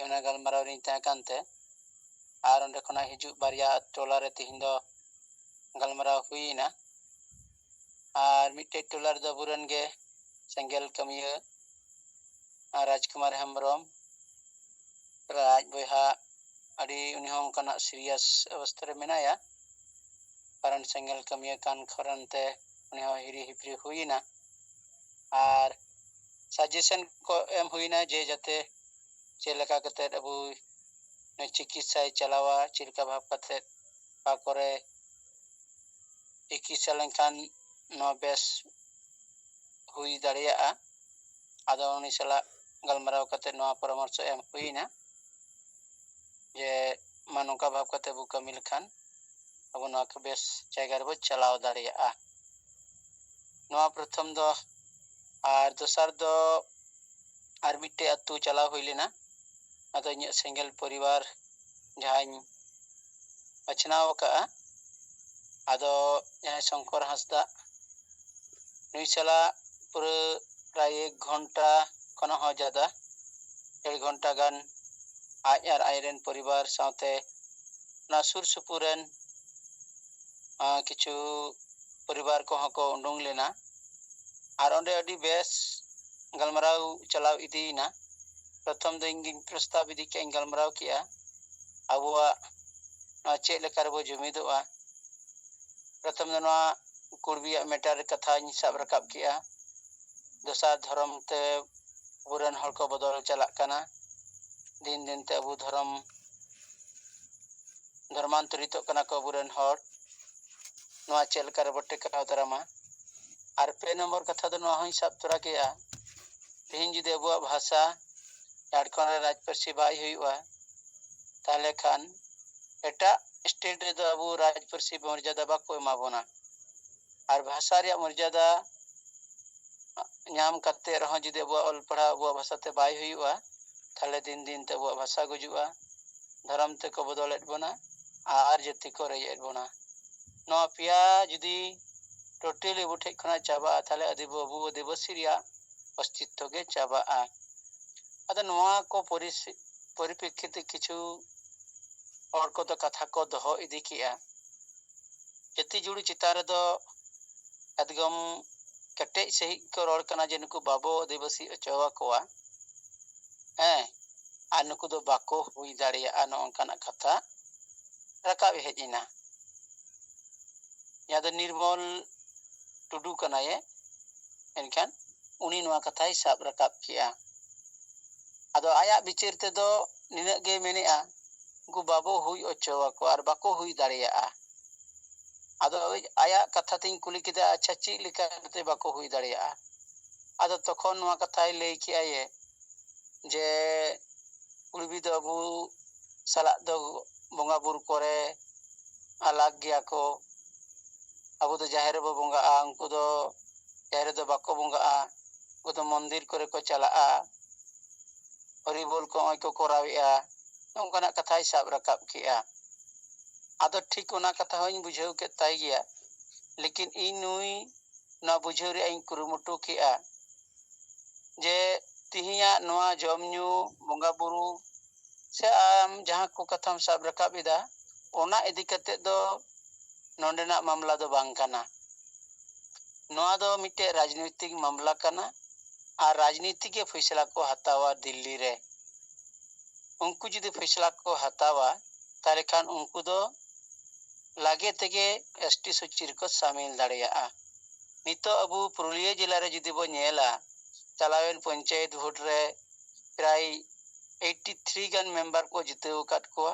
ᱚᱱᱟ ᱜᱟᱞᱢᱟᱨᱟᱣ ᱨᱤᱧ ᱛᱟᱦᱮᱸ ᱠᱟᱱᱛᱮ᱾ ᱟᱨ ᱚᱸᱰᱮ ᱠᱷᱚᱱᱟᱜ ᱦᱤᱡᱩᱜ ᱵᱟᱨᱭᱟ ᱴᱚᱞᱟ ᱨᱮ ᱛᱤᱦᱤᱧ ᱫᱚ ᱜᱟᱞᱢᱟᱨᱟᱣ ᱦᱩᱭᱮᱱᱟ᱾ ᱟᱨ ᱢᱤᱫᱴᱮᱡ ᱴᱚᱞᱟ ᱨᱮᱫᱚ ᱟᱵᱚᱨᱮᱱ ᱜᱮ ᱥᱮᱸᱜᱮᱞ ᱠᱟᱹᱢᱤᱭᱟᱹ, ᱟᱨ ᱨᱟᱡᱽᱠᱩᱢᱟᱨ ᱦᱮᱢᱵᱨᱚᱢ, ᱟᱡ ᱵᱚᱭᱦᱟ, ᱟᱹᱰᱤ, ᱩᱱᱤ ᱦᱚᱸ ᱚᱱᱠᱟᱱᱟᱜ ᱥᱤᱨᱤᱭᱟᱥ ᱚᱵᱚᱥᱛᱷᱟ ᱨᱮ ᱢᱮᱱᱟᱭᱟ, ᱠᱟᱨᱚᱱ ᱥᱮᱸᱜᱮᱞ ᱠᱟᱹᱢᱤᱭᱟᱹ ᱠᱟᱱ ᱠᱷᱚᱨᱚᱱ ᱛᱮ ᱩᱱᱤ ᱦᱚᱸ ᱦᱤᱨᱤ ᱦᱤᱯᱤᱨᱤ ᱦᱩᱭᱮᱱᱟ᱾ ᱟᱨ ᱥᱟᱡᱮᱥᱚᱱ ᱠᱚ ᱮᱢ ᱦᱩᱭᱮᱱᱟ ᱡᱮ ᱡᱟᱛᱮ ᱪᱮᱫ ᱞᱮᱠᱟ ᱠᱟᱛᱮᱫ ᱟᱵᱚ ᱱᱩᱭ ᱪᱤᱠᱤᱛᱥᱟᱭ ᱪᱟᱞᱟᱣᱟ, ᱪᱮᱫ ᱞᱮᱠᱟ ᱵᱷᱟᱵᱽ ᱠᱟᱛᱮᱫ ᱚᱠᱟ ᱠᱚᱨᱮ ᱪᱤᱠᱤᱛᱥᱟ ᱞᱮᱱᱠᱷᱟᱱ ᱱᱚᱣᱟ ᱵᱮᱥ ᱦᱩᱭ ᱫᱟᱲᱮᱭᱟᱜᱼᱟ᱾ ᱟᱫᱚ ᱩᱱᱤ ᱥᱟᱞᱟᱜ ᱜᱟᱞᱢᱟᱨᱟᱣ ᱠᱟᱛᱮ ᱱᱚᱣᱟ ᱯᱚᱨᱟᱢᱚᱨᱥᱚ ᱮᱢ ᱦᱩᱭᱮᱱᱟ ᱡᱮ ᱢᱟ ᱱᱚᱝᱠᱟ ᱵᱷᱟᱵᱽ ᱠᱟᱛᱮ ᱵᱚ ᱠᱟᱹᱢᱤ ᱞᱮᱠᱷᱟᱱ ᱟᱵᱚ ᱱᱚᱣᱟ ᱠᱚ ᱵᱮᱥ ᱡᱟᱭᱜᱟ ᱨᱮᱵᱚ ᱪᱟᱞᱟᱣ ᱫᱟᱲᱮᱭᱟᱜᱼᱟ᱾ ᱱᱚᱣᱟ ᱯᱨᱚᱛᱷᱚᱢ ᱫᱚ᱾ ᱟᱨ ᱫᱚᱥᱟᱨ ᱫᱚ ᱟᱨ ᱢᱤᱫᱴᱮᱡ ᱟᱹᱛᱩ ᱪᱟᱞᱟᱣ ᱦᱩᱭ ᱞᱮᱱᱟ᱾ ᱟᱫᱚ ᱤᱧᱟᱹᱜ ᱥᱮᱸᱜᱮᱞ ᱯᱚᱨᱤᱵᱟᱨ ᱡᱟᱦᱟᱸᱧ ᱵᱟᱪᱷᱱᱟᱣ ᱟᱠᱟᱫᱼᱟ, ᱟᱫᱚ ᱡᱟᱦᱟᱸᱭ ᱥᱚᱝᱠᱚᱨ ᱦᱟᱸᱥᱫᱟ, ᱱᱩᱭ ᱥᱟᱞᱟᱜ ᱯᱩᱨᱟᱹ ᱯᱨᱟᱭ ᱮᱠ ᱜᱷᱚᱱᱴᱟ ᱠᱷᱚᱱᱟᱜ ᱦᱚᱸ ᱡᱟᱫᱟ, ᱰᱮᱲ ᱜᱷᱚᱱᱴᱟ ᱜᱟᱱ ᱟᱡ ᱟᱨ ᱟᱡ ᱨᱮᱱ ᱯᱚᱨᱤᱵᱟᱨ ᱥᱟᱶᱛᱮ ᱚᱱᱟ ᱥᱩᱨ ᱥᱩᱯᱩᱨ ᱨᱮᱱ, ᱟᱸ, ᱠᱤᱪᱷᱩ ᱯᱚᱨᱤᱵᱟᱨ ᱠᱚᱦᱚᱸ ᱠᱚ ᱩᱰᱩᱝ ᱞᱮᱱᱟ᱾ ᱟᱨ ᱚᱸᱰᱮ ᱟᱹᱰᱤ ᱵᱮᱥ ᱜᱟᱞᱢᱟᱨᱟᱣ ᱪᱟᱞᱟᱣ ᱤᱫᱤᱭᱮᱱᱟ᱾ ᱯᱨᱚᱛᱷᱚᱢ ᱫᱚ ᱤᱧ ᱜᱤᱧ ᱯᱨᱚᱥᱛᱟᱵ ᱤᱫᱤ ᱠᱮᱜᱼᱟ, ᱤᱧ ᱜᱟᱞᱢᱟᱨᱟᱣ ᱠᱮᱜᱼᱟ ᱟᱵᱚᱣᱟᱜ ᱱᱚᱣᱟ ᱪᱮᱫ ᱞᱮᱠᱟ ᱨᱮᱵᱚ ᱡᱩᱢᱤᱫᱚᱜᱼᱟ᱾ ᱯᱨᱚᱛᱷᱚᱢ ᱫᱚ ᱱᱚᱣᱟ ᱠᱩᱲᱵᱤᱭᱟᱜ ᱢᱮᱴᱟᱨ ᱠᱟᱛᱷᱟᱧ ᱥᱟᱵ ᱨᱟᱠᱟᱵ ᱠᱮᱜᱼᱟ᱾ ᱫᱚᱥᱟᱨ, ᱫᱷᱚᱨᱚᱢ ᱛᱮ ᱟᱵᱚᱨᱮᱱ ᱦᱚᱲ ᱠᱚ ᱵᱚᱫᱚᱞ ᱪᱟᱞᱟᱜ ᱠᱟᱱᱟ᱾ ᱫᱤᱱ ᱫᱤᱱ ᱛᱮ ᱟᱵᱚ ᱫᱷᱚᱨᱚᱢ, ᱫᱷᱚᱨᱢᱟᱱᱛᱚᱨᱤᱛᱚᱜ ᱠᱟᱱᱟ ᱠᱚ ᱟᱵᱚᱨᱮᱱ ᱦᱚᱲ᱾ ᱱᱚᱣᱟ ᱪᱮᱫ ᱞᱮᱠᱟ ᱨᱮᱵᱚ ᱴᱮᱠᱟᱣ ᱫᱟᱨᱟᱢᱟ? ᱟᱨ ᱯᱮ ᱱᱚᱢᱵᱚᱨ ᱠᱟᱛᱷᱟ ᱫᱚ ᱱᱚᱣᱟ ᱦᱚᱸᱧ ᱥᱟᱵ ᱛᱚᱨᱟ ᱠᱮᱜᱼᱟ, ᱛᱮᱦᱮᱧ ᱡᱩᱫᱤ ᱟᱵᱚᱣᱟᱜ ᱵᱷᱟᱥᱟ ᱡᱷᱟᱲᱠᱷᱚᱸᱰ ᱨᱮ ᱨᱟᱡᱽ ᱯᱟᱹᱨᱥᱤ ᱵᱟᱭ ᱦᱩᱭᱩᱜᱼᱟ, ᱛᱟᱦᱚᱞᱮ ᱠᱷᱟᱱ ᱮᱴᱟᱜ ᱥᱴᱮᱴ ᱨᱮᱫᱚ ᱟᱵᱚ ᱨᱟᱡᱽ ᱯᱟᱹᱨᱥᱤ ᱢᱚᱨᱡᱟᱫᱟ ᱵᱟᱠᱚ ᱮᱢᱟ ᱵᱚᱱᱟ᱾ ᱟᱨ ᱵᱷᱟᱥᱟ ᱨᱮᱭᱟᱜ ᱢᱚᱨᱡᱟᱫᱟ ᱧᱟᱢ ᱠᱟᱛᱮ ᱨᱮᱦᱚᱸ ᱡᱩᱫᱤ ᱟᱵᱚᱣᱟᱜ ᱚᱞ ᱯᱟᱲᱦᱟᱣ ᱟᱵᱚᱣᱟᱜ ᱵᱷᱟᱥᱟ ᱛᱮ ᱵᱟᱭ ᱦᱩᱭᱩᱜᱼᱟ, ᱛᱟᱦᱚᱞᱮ ᱫᱤᱱ ᱫᱤᱱ ᱛᱮ ᱟᱵᱚᱣᱟᱜ ᱵᱷᱟᱥᱟ ᱜᱩᱡᱩᱜᱼᱟ, ᱫᱷᱚᱨᱚᱢ ᱛᱮᱠᱚ ᱵᱚᱫᱚᱞᱮᱫ ᱵᱚᱱᱟ ᱟᱨ ᱡᱟᱹᱛᱤ ᱠᱚ ᱨᱮᱡ ᱮᱫ ᱵᱚᱱᱟ᱾ ᱱᱚᱣᱟ ᱯᱮᱭᱟ ᱡᱩᱫᱤ ᱴᱳᱴᱟᱞᱤ ᱟᱵᱚ ᱴᱷᱮᱡ ᱠᱷᱚᱱᱟᱜ ᱪᱟᱵᱟᱜᱼᱟ, ᱛᱟᱦᱚᱞᱮ ᱟᱹᱫᱤᱵᱟᱹ-, ᱟᱵᱚ ᱟᱹᱫᱤᱵᱟᱹᱥᱤ ᱨᱮᱭᱟᱜ ᱚᱥᱛᱤᱛᱛᱚ ᱜᱮ ᱪᱟᱵᱟᱜᱼᱟ᱾ ᱟᱫᱚ ᱱᱚᱣᱟ ᱠᱚ ᱯᱚᱨᱤᱥ-, ᱯᱚᱨᱤᱯᱮᱠᱠᱷᱤᱛᱮ ᱠᱤᱪᱷᱩ ᱦᱚᱲ ᱠᱚᱫᱚ ᱠᱟᱛᱷᱟ ᱠᱚ ᱫᱚᱦᱚ ᱤᱫᱤ ᱠᱮᱜᱼᱟ᱾ ᱡᱟᱹᱛᱤ ᱡᱩᱲᱩ ᱪᱮᱛᱟᱱ ᱨᱮᱫᱚ ᱮᱠᱫᱚᱢ ᱠᱮᱴᱮᱡ ᱥᱟᱺᱦᱤᱡ ᱠᱚ ᱨᱚᱲ ᱠᱟᱱᱟ ᱡᱮ ᱱᱩᱠᱩ ᱵᱟᱵᱚ ᱟᱹᱫᱤᱵᱟᱹᱥᱤ ᱚᱪᱚ ᱟᱠᱚᱣᱟ, ᱦᱮᱸ, ᱟᱨ ᱱᱩᱠᱩ ᱫᱚ ᱵᱟᱠᱚ ᱦᱩᱭ ᱫᱟᱲᱮᱭᱟᱜᱼᱟ, ᱱᱚᱜᱼᱚ ᱱᱚᱝᱠᱟᱱᱟᱜ ᱠᱟᱛᱷᱟ ᱨᱟᱠᱟᱵ ᱦᱮᱡ ᱮᱱᱟ᱾ ᱡᱟᱦᱟᱸ ᱫᱚ ᱱᱤᱨᱢᱚᱞ ᱴᱩᱰᱩ ᱠᱟᱱᱟᱭᱮ, ᱢᱮᱱᱠᱷᱟᱱ ᱩᱱᱤ ᱱᱚᱣᱟ ᱠᱟᱛᱷᱟᱭ ᱥᱟᱵ ᱨᱟᱠᱟᱵ ᱠᱮᱜᱼᱟ᱾ ᱟᱫᱚ ᱟᱭᱟᱜ ᱵᱤᱪᱟᱹᱨ ᱛᱮᱫᱚ ᱱᱤᱱᱟᱹᱜ ᱜᱮ ᱢᱮᱱᱮᱜᱼᱟ, ᱩᱱᱠᱩ ᱵᱟᱵᱚ ᱦᱩᱭ ᱚᱪᱚ ᱟᱠᱚᱣᱟ ᱟᱨ ᱵᱟᱠᱚ ᱦᱩᱭ ᱫᱟᱲᱮᱭᱟᱜᱼᱟ᱾ ᱟᱫᱚ ᱟᱭᱟᱜ ᱠᱟᱛᱷᱟ ᱛᱤᱧ ᱠᱩᱞᱤ ᱠᱮᱫᱟ, "ᱟᱪᱪᱷᱟ, ᱪᱮᱫ ᱞᱮᱠᱟᱛᱮ ᱵᱟᱠᱚ ᱦᱩᱭ ᱫᱟᱲᱮᱭᱟᱜᱼᱟ?" ᱟᱫᱚ ᱛᱚᱠᱷᱚᱱ ᱱᱚᱣᱟ ᱠᱟᱛᱷᱟᱭ ᱞᱟᱹᱭ ᱠᱮᱜᱼᱟ ᱡᱮ, ᱡᱮ ᱠᱩᱲᱵᱤ ᱫᱚ ᱟᱵᱚ ᱥᱟᱞᱟᱜ ᱫᱚ ᱵᱚᱸᱜᱟ ᱵᱩᱨᱩ ᱠᱚᱨᱮ ᱟᱞᱟᱜᱽ ᱜᱮᱭᱟ ᱠᱚ᱾ ᱟᱵᱚ ᱫᱚ ᱡᱟᱦᱮᱨ ᱨᱮᱵᱚ ᱵᱚᱸᱜᱟᱜᱼᱟ, ᱩᱱᱠᱩ ᱫᱚ ᱡᱟᱦᱮᱨ ᱨᱮᱫᱚ ᱵᱟᱠᱚ ᱵᱚᱸᱜᱟᱜᱼᱟ, ᱩᱱᱠᱩ ᱫᱚ ᱢᱚᱱᱫᱤᱨ ᱠᱚᱨᱮ ᱠᱚ ᱪᱟᱞᱟᱜᱼᱟ, ᱦᱚᱨᱤᱵᱚᱞ ᱠᱚ ᱱᱚᱜᱼᱚᱭ ᱠᱚ ᱠᱚᱨᱟᱣᱮᱜᱼᱟ, ᱱᱚᱝᱠᱟᱱᱟᱜ ᱠᱟᱛᱷᱟᱭ ᱥᱟᱵ ᱨᱟᱠᱟᱵ ᱠᱮᱜᱼᱟ᱾ ᱟᱫᱚ ᱴᱷᱤᱠ ᱚᱱᱟ ᱠᱟᱛᱷᱟ ᱦᱚᱸᱧ ᱵᱩᱡᱷᱟᱹᱣ ᱠᱮᱫ ᱛᱟᱭ ᱜᱮᱭᱟ, ᱞᱮᱠᱤᱱ ᱤᱧ ᱱᱩᱭ ᱱᱚᱣᱟ ᱵᱩᱡᱷᱟᱹᱣ ᱨᱮᱭᱟᱜ ᱤᱧ ᱠᱩᱨᱩᱢᱩᱴᱩ ᱠᱮᱜᱼᱟ ᱡᱮ ᱛᱤᱦᱤᱧᱟᱜ ᱱᱚᱣᱟ ᱡᱚᱢ ᱧᱩ, ᱵᱚᱸᱜᱟ ᱵᱩᱨᱩ ᱥᱮ ᱟᱢ ᱡᱟᱦᱟᱸ ᱠᱚ ᱠᱟᱛᱷᱟᱢ ᱥᱟᱵ ᱨᱟᱠᱟᱵ ᱮᱫᱟ, ᱚᱱᱟ ᱤᱫᱤ ᱠᱟᱛᱮ ᱫᱚ ᱱᱚᱰᱮᱱᱟᱜ ᱢᱟᱢᱞᱟ ᱫᱚ ᱵᱟᱝ ᱠᱟᱱᱟ᱾ ᱱᱚᱣᱟ ᱫᱚ ᱢᱤᱫᱴᱮᱡ ᱨᱟᱡᱽᱱᱳᱭᱛᱤᱠ ᱢᱟᱢᱞᱟ ᱠᱟᱱᱟ ᱟᱨ ᱨᱟᱡᱽᱱᱤᱛᱤ ᱜᱮ ᱯᱷᱚᱭᱥᱟᱞᱟ ᱠᱚ ᱦᱟᱛᱟᱣᱟ ᱫᱤᱞᱞᱤ ᱨᱮ᱾ ᱩᱱᱠᱩ ᱡᱩᱫᱤ ᱯᱷᱚᱭᱥᱟᱞᱟ ᱠᱚ ᱦᱟᱛᱟᱣᱟ, ᱛᱟᱦᱚᱞᱮ ᱠᱷᱟᱱ ᱩᱱᱠᱩ ᱫᱚ ᱞᱟᱜᱮ ᱛᱮᱜᱮ ᱮᱥ ᱴᱤ ᱥᱩᱪᱤ ᱨᱮᱠᱚ ᱥᱟᱢᱤᱞ ᱫᱟᱲᱮᱭᱟᱜᱼᱟ᱾ ᱱᱤᱛᱚᱜ ᱟᱵᱚ ᱯᱩᱨᱩᱞᱤᱭᱟᱹ ᱡᱮᱞᱟ ᱨᱮ ᱡᱩᱫᱤ ᱵᱚ ᱧᱮᱞᱟ, ᱪᱟᱞᱟᱣᱮᱱ ᱯᱚᱧᱪᱟᱭᱮᱛ ᱵᱷᱳᱴ ᱨᱮ ᱯᱨᱟᱭ ᱮᱭᱤᱴᱴᱤ ᱛᱷᱨᱤ ᱜᱟᱱ ᱢᱮᱢᱵᱟᱨ ᱠᱚ ᱡᱤᱛᱟᱹᱣ ᱟᱠᱟᱫ ᱠᱚᱣᱟ,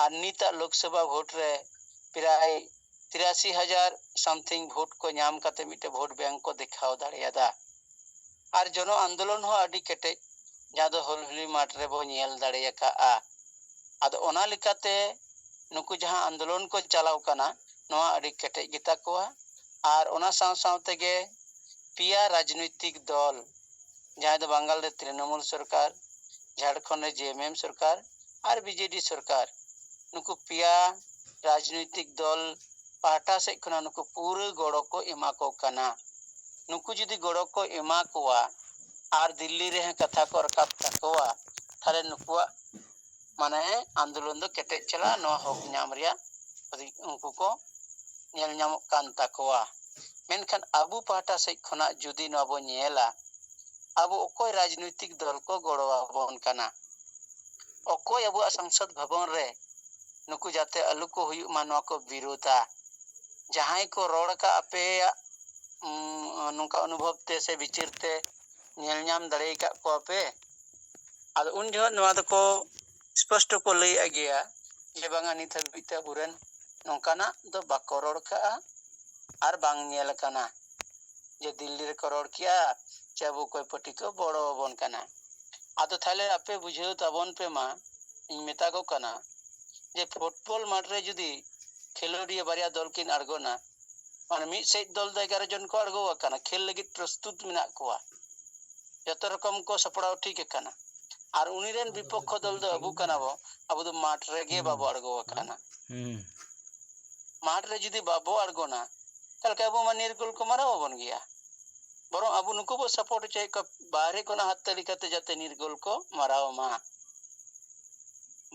ᱟᱨ ᱱᱤᱛᱟᱜ ᱞᱳᱠᱥᱚᱵᱷᱟ ᱵᱷᱳᱴ ᱨᱮ ᱯᱨᱟᱭ ᱛᱤᱨᱟᱥᱤ ᱦᱟᱡᱟᱨ something ᱵᱷᱳᱴ ᱠᱚ ᱧᱟᱢ ᱠᱟᱛᱮ ᱢᱤᱫᱴᱮᱱ ᱵᱷᱳᱴ ᱵᱮᱝᱠ ᱠᱚ ᱫᱮᱠᱷᱟᱣ ᱫᱟᱲᱮᱭᱟᱫᱟ᱾ ᱟᱨ ᱡᱚᱱᱚ ᱟᱱᱫᱳᱞᱚᱱ ᱦᱚᱸ ᱟᱹᱰᱤ ᱠᱮᱴᱮᱡ ᱡᱟᱦᱟᱸ ᱫᱚ ᱦᱩᱞᱦᱩᱞᱤ ᱢᱟᱴᱷ ᱨᱮᱵᱚ ᱧᱮᱞ ᱫᱟᱲᱮ ᱟᱠᱟᱫᱼᱟ᱾ ᱟᱫᱚ ᱚᱱᱟ ᱞᱮᱠᱟᱛᱮ ᱱᱩᱠᱩ ᱡᱟᱦᱟᱸ ᱟᱱᱫᱳᱞᱚᱱ ᱠᱚ ᱪᱟᱞᱟᱣ ᱠᱟᱱᱟ, ᱱᱚᱣᱟ ᱟᱹᱰᱤ ᱠᱮᱴᱮᱡ ᱜᱮᱛᱟ ᱠᱚᱣᱟ᱾ ᱟᱨ ᱚᱱᱟ ᱥᱟᱶ ᱥᱟᱶ ᱛᱮᱜᱮ ᱯᱮᱭᱟ ᱨᱟᱡᱽᱱᱳᱭᱛᱤᱠ ᱫᱚᱞ, ᱡᱟᱦᱟᱸᱭ ᱫᱚ ᱵᱟᱝᱜᱟᱞ ᱨᱮ ᱛᱨᱤᱱᱚᱢᱩᱞ ᱥᱚᱨᱠᱟᱨ, ᱡᱷᱟᱲᱠᱷᱚᱸᱰ ᱨᱮ ᱡᱮ ᱮᱢ ᱮᱢ ᱥᱚᱨᱠᱟᱨ ᱟᱨ ᱵᱤ ᱡᱮ ᱰᱤ ᱥᱚᱨᱠᱟᱨ, ᱱᱩᱠᱩ ᱯᱮᱭᱟ ᱨᱟᱡᱽᱱᱳᱭᱛᱤᱠ ᱫᱚᱞ ᱯᱟᱦᱴᱟ ᱥᱮᱫ ᱠᱷᱚᱱᱟᱜ ᱱᱩᱠᱩ ᱯᱩᱨᱟᱹ ᱜᱚᱲᱚ ᱠᱚ ᱮᱢᱟ ᱠᱚ ᱠᱟᱱᱟ᱾ ᱱᱩᱠᱩ ᱡᱩᱫᱤ ᱜᱚᱲᱚ ᱠᱚ ᱮᱢᱟ ᱠᱚᱣᱟ ᱟᱨ ᱫᱤᱞᱞᱤ ᱨᱮᱦᱚᱸ ᱠᱟᱛᱷᱟ ᱠᱚ ᱨᱟᱠᱟᱵ ᱛᱟᱠᱚᱣᱟ, ᱛᱟᱦᱞᱮ ᱱᱩᱠᱩᱣᱟᱜ ᱢᱟᱱᱮ ᱟᱱᱫᱳᱞᱚᱱ ᱫᱚ ᱠᱮᱴᱮᱡ ᱪᱟᱞᱟᱜᱼᱟ᱾ ᱱᱚᱣᱟ ᱦᱚᱠ ᱧᱟᱢ ᱨᱮᱭᱟᱜ ᱩᱱᱠᱩ ᱠᱚ ᱧᱮᱞ ᱧᱟᱢᱚᱜ ᱠᱟᱱ ᱛᱟᱠᱚᱣᱟ᱾ ᱢᱮᱱᱠᱷᱟᱱ ᱟᱵᱚ ᱯᱟᱦᱴᱟ ᱥᱮᱫ ᱠᱷᱚᱱᱟᱜ ᱡᱩᱫᱤ ᱱᱚᱣᱟ ᱵᱚᱱ ᱧᱮᱞᱟ, ᱟᱵᱚ ᱚᱠᱚᱭ ᱨᱟᱡᱽᱱᱳᱭᱛᱤᱠ ᱫᱚᱞ ᱠᱚ ᱜᱚᱲᱚ ᱟᱵᱚᱱ ᱠᱟᱱᱟ? ᱚᱠᱚᱭ ᱟᱵᱚᱣᱟᱜ ᱥᱚᱝᱥᱚᱫ ᱵᱷᱚᱵᱚᱱ ᱨᱮ ᱱᱩᱠᱩ ᱡᱟᱛᱮ ᱟᱞᱚ ᱠᱚ ᱦᱩᱭᱩᱜ ᱢᱟ, ᱱᱚᱣᱟ ᱠᱚ ᱵᱤᱨᱳᱫᱟ? ᱡᱟᱦᱟᱸᱭ ᱠᱚ ᱨᱚᱲ ᱟᱠᱟᱫ ᱟᱯᱮᱭᱟᱜ, ᱩᱢ, ᱱᱚᱝᱠᱟ ᱚᱱᱩᱵᱷᱚᱵ ᱛᱮ ᱥᱮ ᱵᱤᱪᱟᱹᱨ ᱛᱮ ᱧᱮᱞ ᱧᱟᱢ ᱫᱟᱲᱮ ᱟᱠᱟᱫ ᱠᱚᱣᱟ ᱯᱮ? ᱟᱫᱚ ᱩᱱ ᱡᱚᱦᱚᱜ ᱱᱚᱣᱟ ᱫᱚᱠᱚ ᱥᱯᱚᱥᱴᱚ ᱠᱚ ᱞᱟᱹᱭᱮᱫ ᱜᱮᱭᱟ ᱡᱮ ᱵᱟᱝᱟ, ᱱᱤᱛ ᱦᱟᱹᱵᱤᱡ ᱛᱮ ᱟᱵᱚᱨᱮᱱ ᱱᱚᱝᱠᱟᱱᱟᱜ ᱫᱚ ᱵᱟᱠᱚ ᱨᱚᱲ ᱠᱟᱜᱼᱟ ᱟᱨ ᱵᱟᱝ ᱧᱮᱞ ᱟᱠᱟᱱᱟ ᱡᱮ ᱫᱤᱞᱞᱤ ᱨᱮᱠᱚ ᱨᱚᱲ ᱠᱮᱜᱼᱟ ᱪᱮ ᱟᱵᱚ ᱚᱠᱚᱭ ᱯᱟᱹᱴᱤ ᱠᱚ ᱵᱚᱲᱚ ᱟᱵᱚᱱ ᱠᱟᱱᱟ᱾ ᱟᱫᱚ ᱛᱟᱦᱞᱮ ᱟᱯᱮ ᱵᱩᱡᱷᱟᱹᱣ ᱛᱟᱵᱚᱱ ᱯᱮ ᱢᱟ, ᱤᱧ ᱢᱮᱛᱟ ᱠᱚ ᱠᱟᱱᱟ ᱡᱮ ᱯᱷᱩᱴᱵᱚᱞ ᱢᱟᱴᱷ ᱨᱮ ᱡᱩᱫᱤ ᱠᱷᱮᱞᱳᱰᱤᱭᱟᱹ ᱵᱟᱨᱭᱟ ᱫᱚᱞ ᱠᱤᱱ ᱟᱬᱜᱚᱱᱟ, ᱢᱟᱱᱮ ᱢᱤᱫ ᱥᱮᱫ ᱫᱚᱞ ᱫᱚ ᱮᱜᱟᱨᱚ ᱡᱚᱱ ᱠᱚ ᱟᱬᱜᱚ ᱟᱠᱟᱱᱟ, ᱠᱷᱮᱞ ᱞᱟᱹᱜᱤᱫ ᱯᱨᱚᱥᱛᱩᱛ ᱢᱮᱱᱟᱜ ᱠᱚᱣᱟ, ᱡᱚᱛᱚ ᱨᱚᱠᱚᱢ ᱠᱚ ᱥᱟᱯᱲᱟᱣ ᱴᱷᱤᱠ ᱟᱠᱟᱱᱟ, ᱟᱨ ᱩᱱᱤ ᱨᱮᱱ ᱵᱤᱯᱚᱠᱠᱷᱚ ᱫᱚᱞ ᱫᱚ ᱟᱵᱚ ᱠᱟᱱᱟ ᱵᱚ, ᱟᱵᱚ ᱫᱚ ᱢᱟᱴᱷ ᱨᱮᱜᱮ ᱵᱟᱵᱚ ᱟᱬᱜᱚ ᱟᱠᱟᱱᱟ᱾ ᱦᱩᱸ᱾ ᱢᱟᱴᱷ ᱨᱮ ᱡᱩᱫᱤ ᱵᱟᱵᱚ ᱟᱬᱜᱚᱱᱟ, ᱛᱟᱦᱞᱮ ᱠᱷᱟᱱ ᱟᱵᱚ ᱢᱟ ᱱᱤᱨᱜᱳᱞ ᱠᱚ ᱢᱟᱨᱟᱣ ᱟᱵᱚᱱ ᱜᱮᱭᱟ᱾ ᱵᱚᱨᱚᱝ ᱟᱵᱚ ᱱᱩᱠᱩ ᱵᱚ ᱥᱟᱯᱳᱨᱴ ᱦᱚᱪᱚᱭᱮᱫ ᱠᱚᱣᱟ ᱵᱟᱦᱨᱮ ᱠᱷᱚᱱᱟᱜ ᱦᱟᱛ ᱛᱟᱹᱞᱤ ᱠᱟᱛᱮ ᱡᱟᱛᱮ ᱱᱤᱨᱜᱳᱞ ᱠᱚ ᱢᱟᱨᱟᱣ ᱢᱟ᱾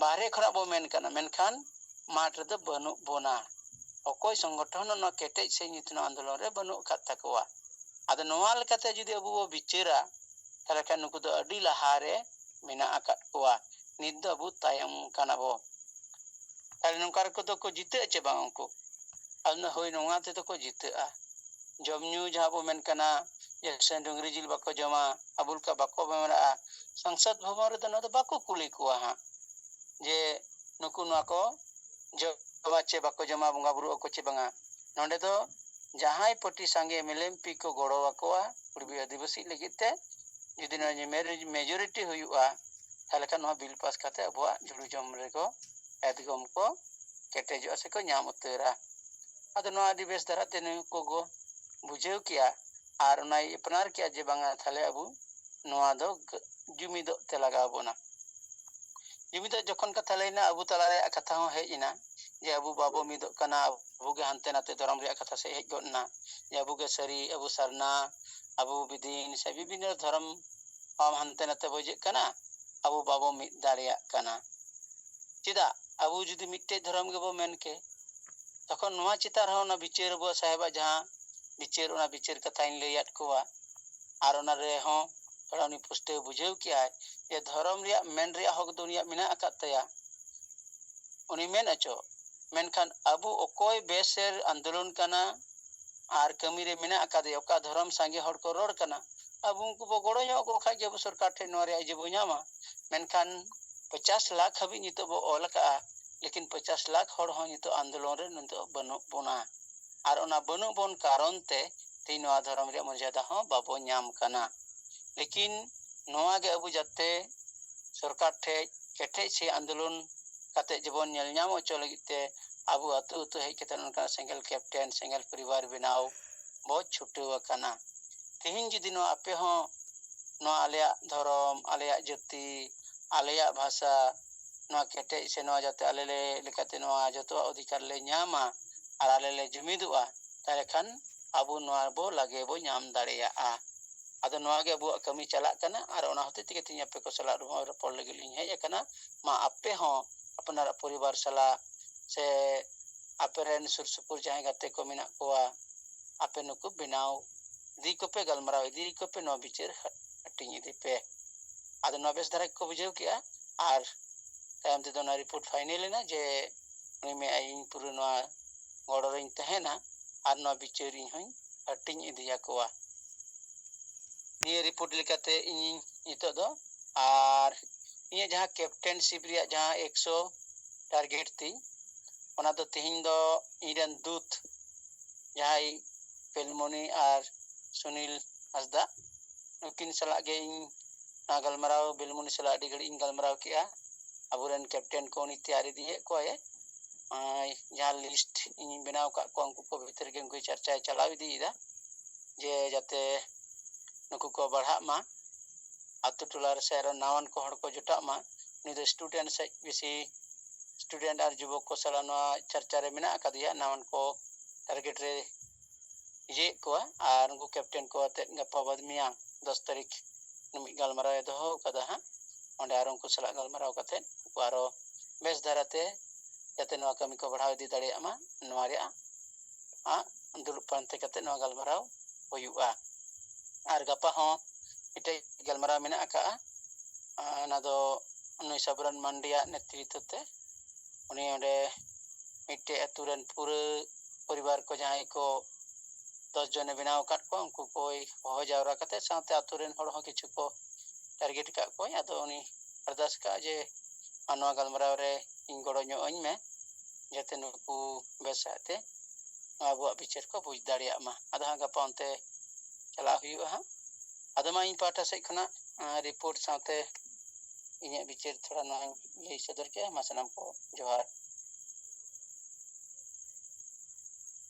ᱵᱟᱦᱨᱮ ᱠᱷᱚᱱᱟᱜ ᱵᱚ ᱢᱮᱱ ᱠᱟᱱᱟ, ᱢᱮᱱᱠᱷᱟᱱ ᱢᱟᱴᱷ ᱨᱮᱫᱚ ᱵᱟᱹᱱᱩᱜ ᱵᱚᱱᱟ᱾ ᱚᱠᱚᱭ ᱥᱚᱝᱜᱚᱴᱷᱚᱱ ᱦᱚᱸ ᱱᱚᱣᱟ ᱠᱮᱴᱮᱡ ᱥᱟᱺᱦᱤᱡ ᱩᱛᱱᱟᱹᱣ ᱟᱱᱫᱳᱞᱚᱱ ᱨᱮ ᱵᱟᱹᱱᱩᱜ ᱟᱠᱟᱫ ᱛᱟᱠᱚᱣᱟ᱾ ᱟᱫᱚ ᱱᱚᱣᱟ ᱞᱮᱠᱟᱛᱮ ᱡᱩᱫᱤ ᱟᱵᱚ ᱵᱚ ᱵᱤᱪᱟᱹᱨᱟ, ᱛᱟᱦᱞᱮ ᱠᱷᱟᱱ ᱱᱩᱠᱩ ᱫᱚ ᱟᱹᱰᱤ ᱞᱟᱦᱟ ᱨᱮ ᱢᱮᱱᱟᱜ ᱟᱠᱟᱫ ᱠᱚᱣᱟ᱾ ᱱᱤᱛ ᱫᱚ ᱟᱵᱚ ᱛᱟᱭᱚᱢ ᱠᱟᱱᱟ ᱵᱚ᱾ ᱛᱟᱦᱞᱮ ᱱᱚᱝᱠᱟ ᱨᱮᱠᱚ ᱫᱚ ᱠᱚ ᱡᱤᱛᱟᱹᱜᱼᱟ ᱪᱮ ᱵᱟᱝ ᱩᱱᱠᱩ? ᱟᱫᱚ ᱦᱳᱭ, ᱱᱚᱣᱟ ᱛᱮᱫᱚ ᱠᱚ ᱡᱤᱛᱟᱹᱜᱼᱟ᱾ ᱡᱚᱢ ᱧᱩ ᱡᱟᱦᱟᱸ ᱵᱚ ᱢᱮᱱ ᱠᱟᱱᱟ, ᱡᱮ ᱥᱮ ᱰᱩᱝᱨᱤ ᱡᱤᱞ ᱵᱟᱠᱚ ᱡᱚᱢᱟ, ᱟᱵᱚ ᱞᱮᱠᱟ ᱵᱟᱠᱚ ᱵᱮᱣᱨᱟᱜᱼᱟ᱾ ᱥᱚᱝᱥᱚᱫ ᱵᱷᱚᱵᱚᱱ ᱨᱮᱫᱚ ᱱᱚᱣᱟ ᱫᱚ ᱵᱟᱠᱚ ᱠᱩᱞᱤ ᱠᱚᱣᱟ ᱦᱟᱸᱜ ᱡᱮ ᱱᱩᱠᱩ ᱱᱚᱣᱟ ᱠᱚ ᱡᱚᱢᱟ ᱪᱮ ᱵᱟᱠᱚ ᱡᱚᱢᱟ, ᱵᱚᱸᱜᱟ ᱵᱩᱨᱩᱜ ᱟᱠᱚ ᱪᱮ ᱵᱟᱝᱟ᱾ ᱱᱚᱰᱮ ᱫᱚ ᱡᱟᱦᱟᱸᱭ ᱯᱟᱹᱴᱤ ᱥᱟᱸᱜᱮ M L A M P ᱠᱚ ᱜᱚᱲᱚ ᱟᱠᱚᱣᱟ ᱠᱩᱲᱵᱤ ᱟᱹᱫᱤᱵᱟᱹᱥᱤ ᱞᱟᱹᱜᱤᱫ ᱛᱮ, ᱡᱩᱫᱤ ᱱᱚᱣᱟ ᱢᱮᱡᱚᱨᱤᱴᱤ ᱦᱩᱭᱩᱜᱼᱟ, ᱛᱟᱦᱚᱞᱮ ᱠᱷᱟᱱ ᱱᱚᱣᱟ ᱵᱤᱞ ᱯᱟᱥ ᱠᱟᱛᱮ ᱟᱵᱚᱣᱟᱜ ᱡᱷᱩᱲᱩ ᱡᱚᱢ ᱨᱮᱠᱚ ᱮᱫᱜᱚᱢ ᱠᱚ ᱠᱮᱴᱮᱡᱚᱜᱼᱟ ᱥᱮᱠᱚ ᱧᱟᱢ ᱩᱛᱟᱹᱨᱟ᱾ ᱟᱫᱚ ᱱᱚᱣᱟ ᱟᱹᱰᱤ ᱵᱮᱥ ᱫᱷᱟᱨᱟ ᱛᱮ ᱱᱩᱠᱩ ᱠᱚ ᱵᱩᱡᱷᱟᱹᱣ ᱠᱮᱜᱼᱟ ᱟᱨ ᱚᱱᱟᱭ ᱟᱯᱱᱟᱨ ᱠᱮᱜᱼᱟ ᱡᱮ ᱵᱟᱝᱟ, ᱛᱟᱦᱚᱞᱮ ᱟᱵᱚ ᱱᱚᱣᱟ ᱫᱚ ᱡᱩᱢᱤᱫᱚᱜ ᱛᱮ ᱞᱟᱜᱟᱣ ᱵᱚᱱᱟ᱾ ᱡᱩᱢᱤᱫᱚᱜ ᱡᱚᱠᱷᱚᱱ ᱠᱟᱛᱷᱟ ᱞᱟᱹᱭᱱᱟ, ᱟᱵᱚ ᱛᱟᱞᱟ ᱨᱮᱭᱟᱜ ᱠᱟᱛᱷᱟ ᱦᱚᱸ ᱦᱮᱡ ᱮᱱᱟ ᱡᱮ ᱟᱵᱚ ᱵᱟᱵᱚ ᱢᱤᱫᱚᱜ ᱠᱟᱱᱟ, ᱟᱵᱚ ᱜᱮ ᱦᱟᱱᱛᱮ ᱱᱟᱛᱮ ᱫᱷᱚᱨᱚᱢ ᱨᱮᱭᱟᱜ ᱠᱟᱛᱷᱟ ᱥᱮᱫ ᱦᱮᱡ ᱜᱚᱫ ᱮᱱᱟ ᱡᱮ ᱟᱵᱚ ᱜᱮ ᱥᱟᱹᱨᱤ, ᱟᱵᱚ ᱥᱟᱨᱱᱟ, ᱟᱵᱚ ᱵᱤᱫᱤᱱ ᱥᱮ ᱵᱤᱵᱷᱤᱱᱱᱚ ᱫᱷᱚᱨᱚᱢ ᱦᱟᱱᱛᱮ ᱱᱟᱛᱮ ᱵᱚ ᱤᱭᱟᱹᱜ ᱠᱟᱱᱟ, ᱟᱵᱚ ᱵᱟᱵᱚ ᱢᱤᱫ ᱫᱟᱲᱮᱭᱟᱜ ᱠᱟᱱᱟ᱾ ᱪᱮᱫᱟᱜ? ᱟᱵᱚ ᱡᱩᱫᱤ ᱢᱤᱫᱴᱮᱡ ᱫᱷᱚᱨᱚᱢ ᱜᱮᱵᱚ ᱢᱮᱱ ᱠᱮ, ᱛᱚᱠᱷᱚᱱ ᱱᱚᱣᱟ ᱪᱮᱛᱟᱱ ᱨᱮᱦᱚᱸ ᱚᱱᱟ ᱵᱤᱪᱟᱹᱨ ᱟᱵᱚᱣᱟᱜ ᱥᱟᱦᱮᱵᱟᱜ ᱡᱟᱦᱟᱸ ᱵᱤᱪᱟᱹᱨ, ᱚᱱᱟ ᱵᱤᱪᱟᱹᱨ ᱠᱟᱛᱷᱟᱧ ᱞᱟᱹᱭᱟᱫ ᱠᱚᱣᱟ᱾ ᱟᱨ ᱚᱱᱟ ᱨᱮᱦᱚᱸ ᱛᱷᱚᱲᱟ ᱩᱱᱤ ᱯᱩᱥᱴᱟᱹᱣ ᱵᱩᱡᱷᱟᱹᱣ ᱠᱮᱜᱼᱟᱭ ᱡᱮ ᱫᱷᱚᱨᱚᱢ ᱨᱮᱭᱟᱜ ᱢᱮᱱ ᱨᱮᱭᱟᱜ ᱦᱚᱠ ᱫᱚ ᱩᱱᱤᱭᱟᱜ ᱢᱮᱱᱟᱜ ᱟᱠᱟᱫ ᱛᱟᱭᱟ᱾ ᱩᱱᱤ ᱢᱮᱱ ᱚᱪᱚ, ᱢᱮᱱᱠᱷᱟᱱ ᱟᱵᱚ ᱚᱠᱚᱭ ᱵᱮᱥᱮᱨ ᱟᱱᱫᱳᱞᱚᱱ ᱠᱟᱱᱟ ᱟᱨ ᱠᱟᱹᱢᱤ ᱨᱮ ᱢᱮᱱᱟᱜ ᱟᱠᱟᱫᱮᱭᱟ, ᱚᱠᱟ ᱫᱷᱚᱨᱚᱢ ᱥᱟᱸᱜᱮ ᱦᱚᱲ ᱠᱚ ᱨᱚᱲ ᱠᱟᱱᱟ, ᱟᱵᱚ ᱩᱱᱠᱩ ᱵᱚ ᱜᱚᱲᱚ ᱧᱚᱜ ᱟᱠᱚ ᱠᱷᱟᱡ ᱜᱮ ᱟᱵᱚ ᱥᱚᱨᱠᱟᱨ ᱴᱷᱮᱱ ᱱᱚᱣᱟ ᱨᱮᱭᱟᱜ ᱤᱭᱟᱹ ᱵᱚ ᱧᱟᱢᱟ᱾ ᱢᱮᱱᱠᱷᱟᱱ ᱯᱚᱪᱟᱥ ᱞᱟᱠᱷ ᱦᱟᱹᱵᱤᱡ ᱱᱤᱛᱚᱜ ᱵᱚ ᱚᱞ ᱟᱠᱟᱜᱼᱟ, ᱞᱮᱠᱤᱱ ᱯᱚᱪᱟᱥ ᱞᱟᱠᱷ ᱦᱚᱲ ᱦᱚᱸ ᱱᱤᱛᱚᱜ ᱟᱱᱫᱳᱞᱚᱱ ᱨᱮ ᱱᱤᱛᱚᱜ ᱵᱟᱹᱱᱩᱜ ᱵᱚᱱᱟ᱾ ᱟᱨ ᱚᱱᱟ ᱵᱟᱹᱱᱩᱜ ᱵᱚᱱ ᱠᱟᱨᱚᱱ ᱛᱮ ᱛᱮᱦᱮᱧ ᱱᱚᱣᱟ ᱫᱷᱚᱨᱚᱢ ᱨᱮᱭᱟᱜ ᱢᱚᱨᱡᱟᱫᱟ ᱦᱚᱸ ᱵᱟᱵᱚ ᱧᱟᱢ ᱠᱟᱱᱟ᱾ ᱞᱮᱠᱤᱱ ᱱᱚᱣᱟ ᱜᱮ ᱟᱵᱚ ᱡᱟᱛᱮ ᱥᱚᱨᱠᱟᱨ ᱴᱷᱮᱡ ᱠᱮᱴᱮᱡ ᱥᱮ ᱟᱱᱫᱳᱞᱚᱱ ᱠᱟᱛᱮ ᱡᱮᱵᱚᱱ ᱧᱮᱞ ᱧᱟᱢ ᱦᱚᱪᱚ ᱞᱟᱹᱜᱤᱫ ᱛᱮ ᱟᱵᱚ ᱟᱹᱛᱩ ᱟᱹᱛᱩ ᱦᱮᱡ ᱠᱟᱛᱮ ᱚᱱᱠᱟᱱᱟᱜ ᱥᱮᱸᱜᱮᱞ ᱠᱮᱯᱴᱮᱱ, ᱥᱮᱸᱜᱮᱞ ᱯᱚᱨᱤᱵᱟᱨ ᱵᱮᱱᱟᱣ ᱵᱚ ᱪᱷᱩᱴᱟᱹᱣ ᱟᱠᱟᱱᱟ᱾ ᱛᱮᱦᱮᱧ ᱡᱩᱫᱤ ᱱᱚᱣᱟ ᱟᱯᱮ ᱦᱚᱸ ᱱᱚᱣᱟ ᱟᱞᱮᱭᱟᱜ ᱫᱷᱚᱨᱚᱢ, ᱟᱞᱮᱭᱟᱜ ᱡᱟᱹᱛᱤ, ᱟᱞᱮᱭᱟᱜ ᱵᱷᱟᱥᱟ, ᱱᱚᱣᱟ ᱠᱮᱴᱮᱡ ᱥᱮ ᱱᱚᱣᱟ ᱡᱟᱛᱮ ᱟᱞᱮ ᱞᱮ ᱞᱮᱠᱟᱛᱮ ᱱᱚᱣᱟ ᱡᱚᱛᱚᱣᱟᱜ ᱚᱫᱷᱤᱠᱟᱨ ᱞᱮ ᱧᱟᱢᱟ ᱟᱨ ᱟᱞᱮ ᱞᱮ ᱡᱩᱢᱤᱫᱚᱜᱼᱟ, ᱛᱟᱦᱚᱞᱮ ᱠᱷᱟᱱ ᱟᱵᱚ ᱱᱚᱣᱟ ᱵᱚ ᱞᱟᱜᱮ ᱵᱚ ᱧᱟᱢ ᱫᱟᱲᱮᱭᱟᱜᱼᱟ᱾ ᱟᱫᱚ ᱱᱚᱣᱟ ᱜᱮ ᱟᱵᱚᱣᱟᱜ ᱠᱟᱹᱢᱤ ᱪᱟᱞᱟᱜ ᱠᱟᱱᱟ ᱟᱨ ᱚᱱᱟ ᱦᱚᱛᱮᱡ ᱛᱮᱜᱮ ᱛᱮᱦᱮᱧ ᱟᱯᱮ ᱠᱚ ᱥᱟᱞᱟᱜ ᱨᱚᱯᱚᱲ ᱞᱟᱹᱜᱤᱫ ᱞᱤᱧ ᱦᱮᱡ ᱟᱠᱟᱱᱟ᱾ ᱢᱟ ᱟᱯᱮ ᱦᱚᱸ ᱟᱯᱱᱟᱨᱟᱜ ᱯᱚᱨᱤᱵᱟᱨ ᱥᱟᱞᱟᱜ ᱥᱮ ᱟᱯᱮ ᱨᱮᱱ ᱥᱩᱨ ᱥᱩᱯᱩᱨ ᱡᱟᱦᱟᱸᱭ ᱜᱟᱛᱮ ᱠᱚ ᱢᱮᱱᱟᱜ ᱠᱚᱣᱟ, ᱟᱯᱮ ᱱᱩᱠᱩ ᱵᱮᱱᱟᱣ ᱤᱫᱤ ᱠᱚᱯᱮ, ᱜᱟᱞᱢᱟᱨᱟᱣ ᱤᱫᱤ ᱠᱚᱯᱮ, ᱱᱚᱣᱟ ᱵᱤᱪᱟᱹᱨ ᱦᱟᱹᱴᱤᱧ ᱤᱫᱤ ᱯᱮ᱾ ᱟᱫᱚ ᱱᱚᱣᱟ ᱵᱮᱥ ᱫᱷᱟᱨᱟ ᱜᱮᱠᱚ ᱵᱩᱡᱷᱟᱹᱣ ᱠᱮᱜᱼᱟ ᱟᱨ ᱛᱟᱭᱚᱢ ᱛᱮᱫᱚ ᱚᱱᱟ ᱨᱤᱯᱳᱨᱴ ᱯᱷᱟᱭᱱᱮᱞ ᱮᱱᱟ ᱡᱮ ᱩᱱᱤ ᱢᱮ ᱤᱧ ᱯᱩᱨᱟᱹ ᱱᱚᱣᱟ ᱜᱚᱲᱚ ᱨᱮᱧ ᱛᱟᱦᱮᱱᱟ ᱟᱨ ᱱᱚᱣᱟ ᱵᱤᱪᱟᱹᱨ ᱤᱧ ᱦᱚᱧ ᱦᱟᱹᱴᱤᱧ ᱤᱫᱤᱭᱟᱠᱚᱣᱟ᱾ ᱱᱤᱭᱟᱹ ᱨᱤᱯᱳᱨᱴ ᱞᱮᱠᱟᱛᱮ ᱤᱧ ᱱᱤᱛᱚᱜ ᱫᱚ ᱟᱨ ᱤᱧᱟᱹᱜ ᱡᱟᱦᱟᱸ ᱠᱮᱯᱴᱮᱱᱥᱤᱯ ᱨᱮᱭᱟᱜ ᱡᱟᱦᱟᱸ ᱮᱠᱥᱚ ᱴᱟᱨᱜᱮᱴ ᱛᱤᱧ, ᱚᱱᱟ ᱫᱚ ᱛᱮᱦᱮᱧ ᱫᱚ ᱤᱧᱨᱮᱱ ᱫᱩᱛ ᱡᱟᱦᱟᱸᱭ ᱯᱮᱞᱢᱚᱱᱤ ᱟᱨ ᱥᱩᱱᱤᱞ ᱦᱟᱸᱥᱫᱟ, ᱱᱩᱠᱤᱱ ᱥᱟᱞᱟᱜ ᱜᱮ ᱤᱧ ᱱᱚᱣᱟ ᱜᱟᱞᱢᱟᱨᱟᱣ, ᱵᱤᱞᱢᱩᱱᱤ ᱥᱟᱞᱟᱜ ᱟᱹᱰᱤ ᱜᱷᱟᱹᱲᱤᱡ ᱤᱧ ᱜᱟᱞᱢᱟᱨᱟᱣ ᱠᱮᱜᱼᱟ᱾ ᱟᱵᱚᱨᱮᱱ ᱠᱮᱯᱴᱮᱱ ᱠᱚ ᱩᱱᱤ ᱛᱮᱭᱟᱨ ᱤᱫᱤᱭᱮᱫ ᱠᱚᱣᱟᱭ᱾ ᱟᱨ ᱡᱟᱦᱟᱸ ᱞᱤᱥᱴ ᱤᱧ ᱵᱮᱱᱟᱣ ᱟᱠᱟᱫ ᱠᱚᱣᱟ, ᱩᱱᱠᱩ ᱠᱚ ᱵᱷᱤᱛᱨᱤ ᱜᱮ ᱩᱱᱠᱩ ᱪᱟᱨᱪᱟᱭ ᱪᱟᱞᱟᱣ ᱤᱫᱤᱭᱮᱫᱟ ᱡᱮ ᱡᱟᱛᱮ ᱱᱩᱠᱩ ᱠᱚ ᱵᱟᱲᱦᱟᱜ ᱢᱟ, ᱟᱛᱳ ᱴᱚᱞᱟ ᱨᱮ ᱥᱮ ᱟᱨᱚ ᱱᱟᱣᱟᱱ ᱠᱚ ᱦᱚᱲ ᱠᱚ ᱡᱚᱴᱟᱜ ᱢᱟ᱾ ᱩᱱᱤ ᱫᱚ ᱥᱴᱩᱰᱮᱱᱴ ᱥᱮᱫ ᱵᱮᱥᱤ, ᱥᱴᱩᱰᱮᱱᱴ ᱟᱨ ᱡᱩᱵᱚᱠ ᱠᱚ ᱥᱟᱞᱟᱜ ᱱᱚᱣᱟ ᱪᱟᱨᱪᱟ ᱨᱮ ᱢᱮᱱᱟᱜ ᱟᱠᱟᱫᱮᱭᱟ, ᱱᱟᱣᱟᱱ ᱠᱚ ᱴᱟᱨᱜᱮᱴ ᱨᱮ ᱤᱭᱟᱹᱭᱮᱫ ᱠᱚᱣᱟ᱾ ᱟᱨ ᱩᱱᱠᱩ ᱠᱮᱯᱴᱮᱱ ᱠᱚ ᱟᱛᱮᱫ ᱜᱟᱯᱟ ᱵᱟᱫᱽ ᱢᱮᱭᱟᱝ ᱫᱚᱥ ᱛᱟᱹᱨᱤᱠᱷ ᱱᱩᱭ ᱢᱤᱫ ᱜᱟᱞᱢᱟᱨᱟᱣ ᱮ ᱫᱚᱦᱚ ᱟᱠᱟᱫᱟ ᱦᱟᱸᱜ᱾ ᱚᱸᱰᱮ ᱟᱨ ᱩᱱᱠᱩ ᱥᱟᱞᱟᱜ ᱜᱟᱞᱢᱟᱨᱟᱣ ᱠᱟᱛᱮᱫ ᱩᱱᱠᱩ ᱟᱨᱚ ᱵᱮᱥ ᱫᱷᱟᱨᱟᱛᱮ ᱡᱟᱛᱮ ᱱᱚᱣᱟ ᱠᱟᱹᱢᱤ ᱠᱚ ᱵᱟᱲᱦᱟᱣ ᱤᱫᱤ ᱫᱟᱲᱮᱭᱟᱜ ᱢᱟ, ᱱᱚᱣᱟ ᱨᱮᱭᱟᱜ ᱦᱟᱸᱜ ᱫᱩᱲᱩᱵ ᱯᱟᱱᱛᱮ ᱠᱟᱛᱮᱫ ᱱᱚᱣᱟ ᱜᱟᱞᱢᱟᱨᱟᱣ ᱦᱩᱭᱩᱜᱼᱟ᱾ ᱟᱨ ᱜᱟᱯᱟ ᱦᱚᱸ ᱢᱤᱫᱴᱮᱡ ᱜᱟᱞᱢᱟᱨᱟᱣ ᱢᱮᱱᱟᱜ ᱟᱠᱟᱜᱼᱟ᱾ ᱟᱨ ᱚᱱᱟ ᱫᱚ ᱱᱩᱭ ᱥᱟᱵᱨᱟᱱ ᱢᱟᱱᱰᱤᱭᱟᱜ ᱱᱮᱛᱨᱤᱛᱵ ᱛᱮ᱾ ᱩᱱᱤ ᱚᱸᱰᱮ ᱢᱤᱫᱴᱮᱡ ᱟᱹᱛᱩ ᱨᱮᱱ ᱯᱩᱨᱟᱹ ᱯᱚᱨᱤᱵᱟᱨ ᱠᱚ ᱡᱟᱦᱟᱸᱭ ᱠᱚ ᱫᱚᱥ ᱡᱚᱱᱮ ᱵᱮᱱᱟᱣ ᱟᱠᱟᱫ ᱠᱚᱣᱟ, ᱩᱱᱠᱩ ᱠᱚᱭ ᱦᱚᱦᱚ ᱡᱟᱣᱨᱟ ᱠᱟᱛᱮ ᱥᱟᱶᱛᱮ ᱟᱹᱛᱩ ᱨᱮᱱ ᱦᱚᱲ ᱦᱚᱸ ᱠᱤᱪᱷᱩ ᱠᱚ ᱴᱟᱨᱜᱮᱴ ᱟᱠᱟᱫ ᱠᱚᱣᱟᱭ᱾ ᱟᱫᱚ ᱩᱱᱤ ᱟᱨᱫᱟᱥ ᱟᱠᱟᱫᱼᱟ ᱡᱮ ᱟᱨ ᱱᱚᱣᱟ ᱜᱟᱞᱢᱟᱨᱟᱣ ᱨᱮ ᱤᱧ ᱜᱚᱲᱚ ᱧᱚᱜ ᱟᱹᱧ ᱢᱮ, ᱡᱟᱛᱮ ᱱᱩᱠᱩ ᱵᱮᱥ ᱥᱟᱶᱛᱮ ᱟᱵᱚᱣᱟᱜ ᱵᱤᱪᱟᱹᱨ ᱠᱚ ᱵᱩᱡᱽ ᱫᱟᱲᱮᱭᱟᱜ ᱢᱟ᱾ ᱟᱫᱚ ᱦᱟᱸᱜ ᱜᱟᱯᱟ ᱚᱱᱛᱮ ᱪᱟᱞᱟᱜ ᱦᱩᱭᱩᱜᱼᱟ ᱦᱟᱸᱜ᱾ ᱟᱫᱚ ᱢᱟ ᱤᱧ ᱯᱟᱦᱴᱟ ᱥᱮᱫ ᱠᱷᱚᱱᱟᱜ ᱨᱤᱯᱳᱨᱴ ᱥᱟᱶᱛᱮ ᱤᱧᱟᱹᱜ ᱵᱤᱪᱟᱹᱨ ᱛᱷᱚᱲᱟ ᱱᱚᱣᱟᱧ ᱞᱟᱹᱭ ᱥᱚᱫᱚᱨ ᱠᱮᱜᱼᱟ᱾ ᱢᱟ ᱥᱟᱱᱟᱢ ᱠᱚ ᱡᱚᱦᱟᱨ᱾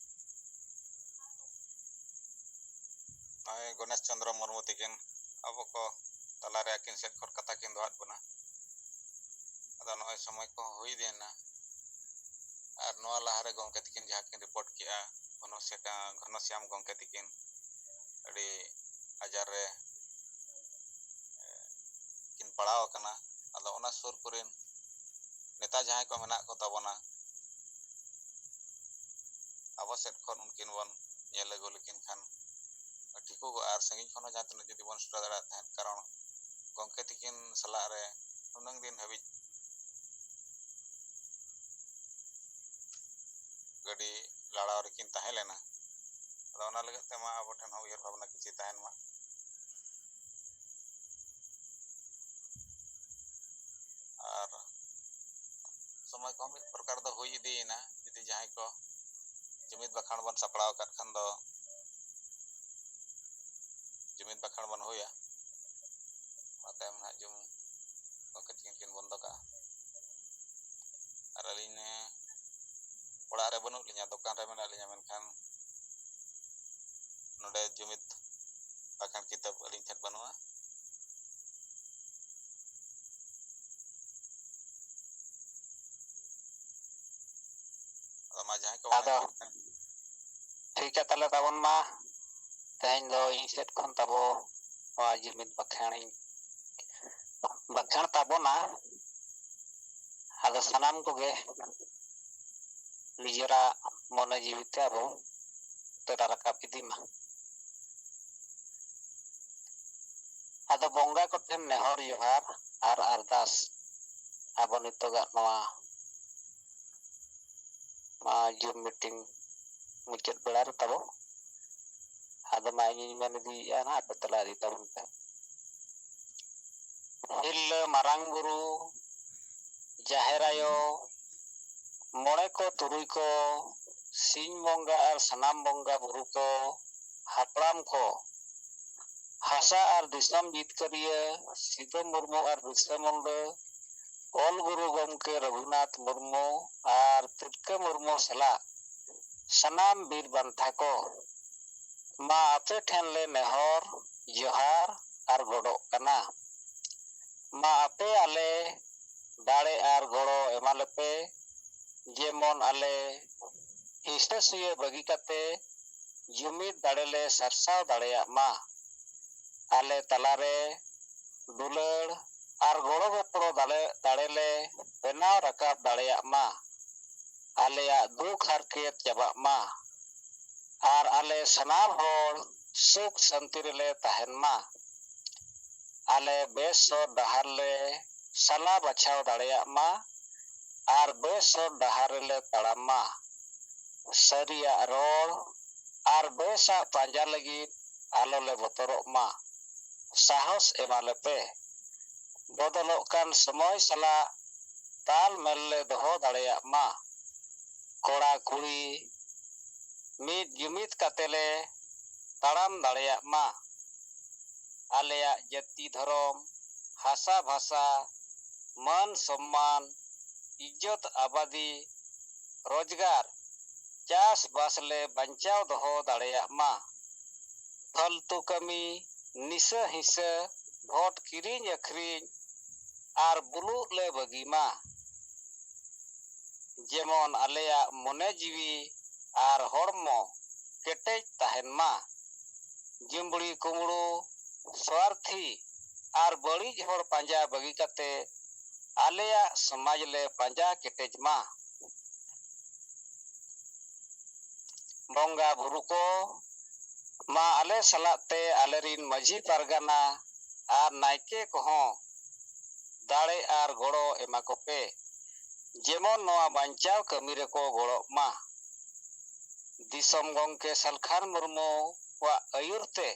ᱱᱚᱜᱼᱚᱭ ᱜᱚᱱᱮᱥ ᱪᱚᱸᱫᱽᱨᱚ ᱢᱩᱨᱢᱩ ᱛᱟᱹᱠᱤᱱ ᱟᱵᱚ ᱠᱚ ᱛᱟᱞᱟᱨᱮ ᱟᱹᱠᱤᱱ ᱥᱮᱫ ᱠᱷᱚᱱ ᱠᱟᱛᱷᱟ ᱠᱤᱱ ᱫᱚᱦᱚᱣᱟᱫ ᱵᱚᱱᱟ᱾ ᱟᱫᱚ ᱱᱚᱜᱼᱚᱭ ᱥᱚᱢᱚᱭ ᱠᱚᱦᱚᱸ ᱦᱩᱭ ᱤᱫᱤᱭᱮᱱᱟ᱾ ᱟᱨ ᱱᱚᱣᱟ ᱞᱟᱦᱟᱨᱮ ᱜᱚᱢᱠᱮ ᱛᱟᱹᱠᱤᱱ ᱡᱟᱦᱟᱸ ᱠᱤᱱ ᱨᱤᱯᱳᱨᱴ ᱠᱮᱜᱼᱟ, ᱜᱷᱚᱱᱚᱥᱭᱟ-, ᱜᱷᱚᱱᱚᱥᱭᱟᱢ ᱜᱚᱢᱠᱮ ᱛᱟᱹᱠᱤᱱ ᱟᱹᱰᱤ ᱟᱡᱟᱨ ᱨᱮ ᱠᱤᱱ ᱯᱟᱲᱟᱣ ᱟᱠᱟᱱᱟ᱾ ᱟᱫᱚ ᱚᱱᱟ ᱥᱩᱨ ᱠᱚᱨᱮᱱ ᱱᱮᱛᱟ ᱡᱟᱦᱟᱸᱭ ᱠᱚ ᱢᱮᱱᱟᱜ ᱠᱚ ᱛᱟᱵᱚᱱᱟ, ᱟᱵᱚ ᱥᱮᱫ ᱠᱷᱚᱱ ᱩᱱᱠᱤᱱ ᱵᱚᱱ ᱧᱮᱞ ᱟᱹᱜᱩ ᱞᱮᱠᱤᱱ ᱠᱷᱟᱱ ᱴᱷᱤᱠᱚᱜᱚᱜᱼᱟ᱾ ᱟᱨ ᱥᱟᱺᱜᱤᱧ ᱠᱷᱚᱱ ᱦᱚᱸ ᱡᱟᱦᱟᱸ ᱛᱤᱱᱟᱹᱜ ᱡᱩᱫᱤ ᱵᱚᱱ ᱥᱮᱴᱮᱨ ᱫᱟᱲᱮᱭᱟᱜ ᱛᱟᱦᱮᱸᱫ, ᱠᱟᱨᱚᱱ ᱜᱚᱢᱠᱮ ᱛᱤᱠᱤᱱ ᱥᱟᱞᱟᱜ ᱨᱮ ᱱᱩᱱᱟᱹᱝ ᱫᱤᱱ ᱦᱟᱹᱵᱤᱡ ᱜᱟᱹᱰᱤ ᱞᱟᱲᱟᱣ ᱨᱮᱠᱤᱱ ᱛᱟᱦᱮᱸ ᱞᱮᱱᱟ᱾ ᱟᱫᱚ ᱚᱱᱟ ᱞᱟᱹᱜᱤᱫ ᱛᱮ ᱢᱟ ᱟᱵᱚ ᱴᱷᱮᱱ ᱦᱚᱸ ᱩᱭᱦᱟᱹᱨ ᱵᱷᱟᱵᱽᱱᱟ ᱠᱤᱪᱷᱤ ᱛᱟᱦᱮᱱ ᱢᱟ᱾ ᱟᱨ ᱥᱚᱢᱚᱭ ᱠᱚᱦᱚᱸ ᱢᱤᱫ ᱯᱨᱚᱠᱟᱨ ᱫᱚ ᱦᱩᱭ ᱤᱫᱤᱭᱮᱱᱟ᱾ ᱡᱩᱫᱤ ᱡᱟᱦᱟᱸᱭ ᱠᱚ ᱡᱩᱢᱤᱫ ᱵᱟᱠᱷᱟᱱ ᱵᱚᱱ ᱥᱟᱯᱲᱟᱣ ᱟᱠᱟᱫ ᱠᱷᱟᱱ ᱫᱚ ᱡᱩᱢᱤᱫ ᱵᱟᱠᱷᱮᱬ ᱵᱚᱱ ᱦᱩᱭᱟ᱾ ᱚᱱᱟ ᱛᱟᱭᱚᱢ ᱱᱟᱦᱟᱜ ᱡᱩᱢ ᱜᱚᱢᱠᱮ ᱛᱤᱠᱤᱱ ᱠᱤᱱ ᱵᱚᱱᱫᱚ ᱠᱟᱜᱼᱟ᱾ ᱟᱨ ᱟᱹᱞᱤᱧ, ᱮ, ᱚᱲᱟᱜ ᱨᱮ ᱵᱟᱹᱱᱩᱜ ᱞᱤᱧᱟ, ᱫᱚᱠᱟᱱ ᱨᱮ ᱢᱮᱱᱟᱜ ᱞᱤᱧᱟ, ᱢᱮᱱᱠᱷᱟᱱ ᱱᱚᱰᱮ ᱡᱩᱢᱤᱫ ᱵᱟᱠᱷᱮᱬ ᱠᱤᱛᱟᱹᱵ ᱟᱹᱞᱤᱧ ᱴᱷᱮᱱ ᱵᱟᱹᱱᱩᱜᱼᱟ᱾ ᱟᱫᱚ ᱢᱟ ᱡᱟᱦᱟᱸᱭ ᱠᱚ ᱟᱫᱚ ᱵᱟᱲᱟᱭ ᱠᱷᱟᱱ᱾ ᱴᱷᱤᱠ ᱜᱮᱭᱟ ᱛᱟᱦᱞᱮ ᱛᱟᱵᱚᱱ ᱢᱟ, ᱛᱮᱦᱮᱧ ᱫᱚ ᱤᱧ ᱥᱮᱫ ᱠᱷᱚᱱ ᱛᱟᱵᱚ ᱱᱚᱣᱟ ᱡᱩᱢᱤᱫ ᱵᱟᱠᱷᱮᱬ ᱤᱧ ᱵᱟᱠᱷᱮᱬ ᱛᱟᱵᱚᱱᱟ᱾ ᱟᱫᱚ ᱥᱟᱱᱟᱢ ᱠᱚᱜᱮ ᱱᱤᱡᱮᱨᱟᱜ ᱢᱚᱱᱮ ᱡᱤᱣᱤ ᱛᱮ ᱟᱵᱚ ᱛᱮᱞᱟ ᱨᱟᱠᱟᱵ ᱤᱫᱤ ᱢᱟ᱾ ᱟᱫᱚ ᱵᱚᱸᱜᱟ ᱠᱚᱴᱷᱮᱱ ᱱᱮᱦᱚᱨ ᱡᱚᱦᱟᱨ ᱟᱨ ᱟᱨᱫᱟᱥ ᱟᱵᱚ ᱱᱤᱛᱚᱜᱟᱜ ᱱᱚᱣᱟ, ᱱᱚᱣᱟ ᱡᱩᱢ ᱢᱤᱴᱤᱝ ᱢᱩᱪᱟᱹᱫ ᱵᱮᱲᱟ ᱨᱮ ᱛᱟᱵᱚ᱾ ᱟᱫᱚ ᱢᱟ ᱤᱧᱤᱧ ᱢᱮᱱ ᱤᱫᱤᱭᱮᱫᱼᱟ ᱱᱟᱦᱟᱜ, ᱟᱯᱮ ᱛᱮᱞᱟ ᱤᱫᱤ ᱛᱟᱵᱚᱱ ᱯᱮ᱾ ᱦᱤᱨᱞᱟᱹ ᱢᱟᱨᱟᱝ ᱵᱩᱨᱩ, ᱡᱟᱦᱮᱨ ᱟᱭᱳ, ᱢᱚᱬᱮ ᱠᱚ ᱛᱩᱨᱩᱭ ᱠᱚ, ᱥᱤᱧ ᱵᱚᱸᱜᱟ ᱟᱨ ᱥᱟᱱᱟᱢ ᱵᱚᱸᱜᱟ ᱵᱩᱨᱩ ᱠᱚ, ᱦᱟᱯᱲᱟᱢ ᱠᱚ, ᱦᱟᱥᱟ ᱟᱨ ᱫᱤᱥᱚᱢ ᱡᱤᱛᱠᱟᱹᱨᱤᱭᱟᱹ ᱥᱤᱫᱩ ᱢᱩᱨᱢᱩ ᱟᱨ ᱵᱤᱨᱥᱟᱹ ᱢᱩᱱᱰᱟᱹ, ᱚᱞ ᱜᱩᱨᱩ ᱜᱚᱢᱠᱮ ᱨᱚᱜᱷᱩᱱᱟᱛᱷ ᱢᱩᱨᱢᱩ ᱟᱨ ᱛᱤᱞᱠᱟᱹ ᱢᱩᱨᱢᱩ ᱥᱟᱞᱟᱜ ᱥᱟᱱᱟᱢ ᱵᱤᱨ ᱵᱟᱱᱴᱟ ᱠᱚ, ᱢᱟ ᱟᱯᱮ ᱴᱷᱮᱱ ᱞᱮ ᱱᱮᱦᱚᱨ ᱡᱚᱦᱟᱨ ᱟᱨ ᱜᱚᱰᱚᱜ ᱠᱟᱱᱟ᱾ ᱢᱟ ᱟᱯᱮ ᱟᱞᱮ ᱫᱟᱲᱮ ᱟᱨ ᱜᱚᱲᱚ ᱮᱢᱟ ᱞᱮᱯᱮ, ᱡᱮᱢᱚᱱ ᱟᱞᱮ ᱦᱤᱸᱥᱟᱹ ᱥᱩᱭᱟᱹ ᱵᱟᱹᱜᱤ ᱠᱟᱛᱮ ᱡᱩᱢᱤᱫ ᱫᱟᱲᱮ ᱞᱮ ᱥᱟᱨᱥᱟᱣ ᱫᱟᱲᱮᱭᱟᱜ ᱢᱟ᱾ ᱟᱞᱮ ᱛᱟᱞᱟᱨᱮ ᱫᱩᱞᱟᱹᱲ ᱟᱨ ᱜᱚᱲᱚ ᱜᱚᱯᱚᱲᱚ ᱫᱟᱲᱮ, ᱫᱟᱲᱮ ᱞᱮ ᱵᱮᱱᱟᱣ ᱨᱟᱠᱟᱵ ᱫᱟᱲᱮᱭᱟᱜ ᱢᱟ᱾ ᱟᱞᱮᱭᱟᱜ ᱫᱩᱠ ᱦᱟᱨᱠᱮᱛ ᱪᱟᱵᱟᱜ ᱢᱟ᱾ ᱟᱨ ᱟᱞᱮ ᱥᱟᱱᱟᱢ ᱦᱚᱲ ᱥᱩᱠ ᱥᱟᱱᱛᱤ ᱨᱮᱞᱮ ᱛᱟᱦᱮᱱ ᱢᱟ᱾ ᱟᱞᱮ ᱵᱮᱥ ᱦᱚᱨ ᱰᱟᱦᱟᱨ ᱞᱮ ᱥᱟᱞᱟ ᱵᱟᱪᱷᱟᱣ ᱫᱟᱲᱮᱭᱟᱜ ᱢᱟ ᱟᱨ ᱵᱮᱥ ᱦᱚᱨ ᱰᱟᱦᱟᱨ ᱨᱮᱞᱮ ᱛᱟᱲᱟᱢ ᱢᱟ᱾ ᱥᱟᱹᱨᱤᱭᱟᱜ ᱨᱚᱲ ᱟᱨ ᱵᱮᱥᱟᱜ ᱯᱟᱸᱡᱟ ᱞᱟᱹᱜᱤᱫ ᱟᱞᱚ ᱞᱮ ᱵᱚᱛᱚᱨᱚᱜ ᱢᱟ᱾ ᱥᱟᱦᱚᱥ ᱮᱢᱟ ᱞᱮᱯᱮ᱾ ᱵᱚᱫᱚᱞᱚᱜ ᱠᱟᱱ ᱥᱚᱢᱚᱭ ᱥᱟᱞᱟᱜ ᱛᱟᱞ ᱢᱮᱞ ᱞᱮ ᱫᱚᱦᱚ ᱫᱟᱲᱮᱭᱟᱜ ᱢᱟ᱾ ᱠᱚᱲᱟ ᱠᱩᱲᱤ ᱢᱤᱫ ᱡᱩᱢᱤᱫ ᱠᱟᱛᱮ ᱞᱮ ᱛᱟᱲᱟᱢ ᱫᱟᱲᱮᱭᱟᱜ ᱢᱟ᱾ ᱟᱞᱮᱭᱟᱜ ᱡᱟᱹᱛᱤ ᱫᱷᱚᱨᱚᱢ, ᱦᱟᱥᱟ ᱵᱷᱟᱥᱟ, ᱢᱟᱹᱱ ᱥᱚᱢᱢᱟᱱ, ᱤᱡᱽᱡᱚᱛ ᱟᱵᱟᱫᱤ, ᱨᱳᱡᱽᱜᱟᱨ, ᱪᱟᱥᱵᱟᱥ ᱞᱮ ᱵᱟᱧᱪᱟᱣ ᱫᱚᱦᱚ ᱫᱟᱲᱮᱭᱟᱜ ᱢᱟ᱾ ᱯᱷᱟᱞᱛᱩ ᱠᱟᱹᱢᱤ, ᱱᱤᱥᱟᱹ ᱦᱤᱸᱥᱟᱹ, ᱵᱷᱳᱴ ᱠᱤᱨᱤᱧ ᱟᱹᱠᱷᱨᱤᱧ ᱟᱨ ᱵᱩᱞᱩᱜ ᱞᱮ ᱵᱟᱹᱜᱤ ᱢᱟ᱾ ᱡᱮᱢᱚᱱ ᱟᱞᱮᱭᱟᱜ ᱢᱚᱱᱮ ᱡᱤᱣᱤ ᱟᱨ ᱦᱚᱲᱢᱚ ᱠᱮᱴᱮᱡ ᱛᱟᱦᱮᱱ ᱢᱟ᱾ ᱡᱩᱢᱵᱽᱲᱤ ᱠᱩᱢᱵᱽᱲᱩ, ᱥᱣᱟᱨᱛᱷᱤ ᱟᱨ ᱵᱟᱹᱲᱤᱡ ᱦᱚᱲ ᱯᱟᱸᱡᱟ ᱵᱟᱹᱜᱤ ᱠᱟᱛᱮ ᱟᱞᱮᱭᱟᱜ ᱥᱚᱢᱟᱡᱽ ᱞᱮ ᱯᱟᱸᱡᱟ ᱠᱮᱴᱮᱡ ᱢᱟ᱾ ᱵᱚᱸᱜᱟ ᱵᱩᱨᱩ ᱠᱚ, ᱢᱟ ᱟᱞᱮ ᱥᱟᱞᱟᱜ ᱛᱮ ᱟᱞᱮᱨᱤᱱ ᱢᱟᱹᱡᱷᱤ ᱯᱟᱨᱜᱟᱱᱟ ᱟᱨ ᱱᱟᱭᱠᱮ ᱠᱚᱦᱚᱸ ᱫᱟᱲᱮ ᱟᱨ ᱜᱚᱲᱚ ᱮᱢᱟ ᱠᱚᱯᱮ, ᱡᱮᱢᱚᱱ ᱱᱚᱣᱟ ᱵᱟᱧᱪᱟᱣ ᱠᱟᱹᱢᱤ ᱨᱮᱠᱚ ᱜᱚᱲᱚᱜ ᱢᱟ᱾ ᱫᱤᱥᱚᱢ ᱜᱚᱢᱠᱮ ᱥᱟᱞᱠᱷᱟᱱ ᱢᱩᱨᱢᱩᱣᱟᱜ ᱟᱹᱭᱩᱨ ᱛᱮ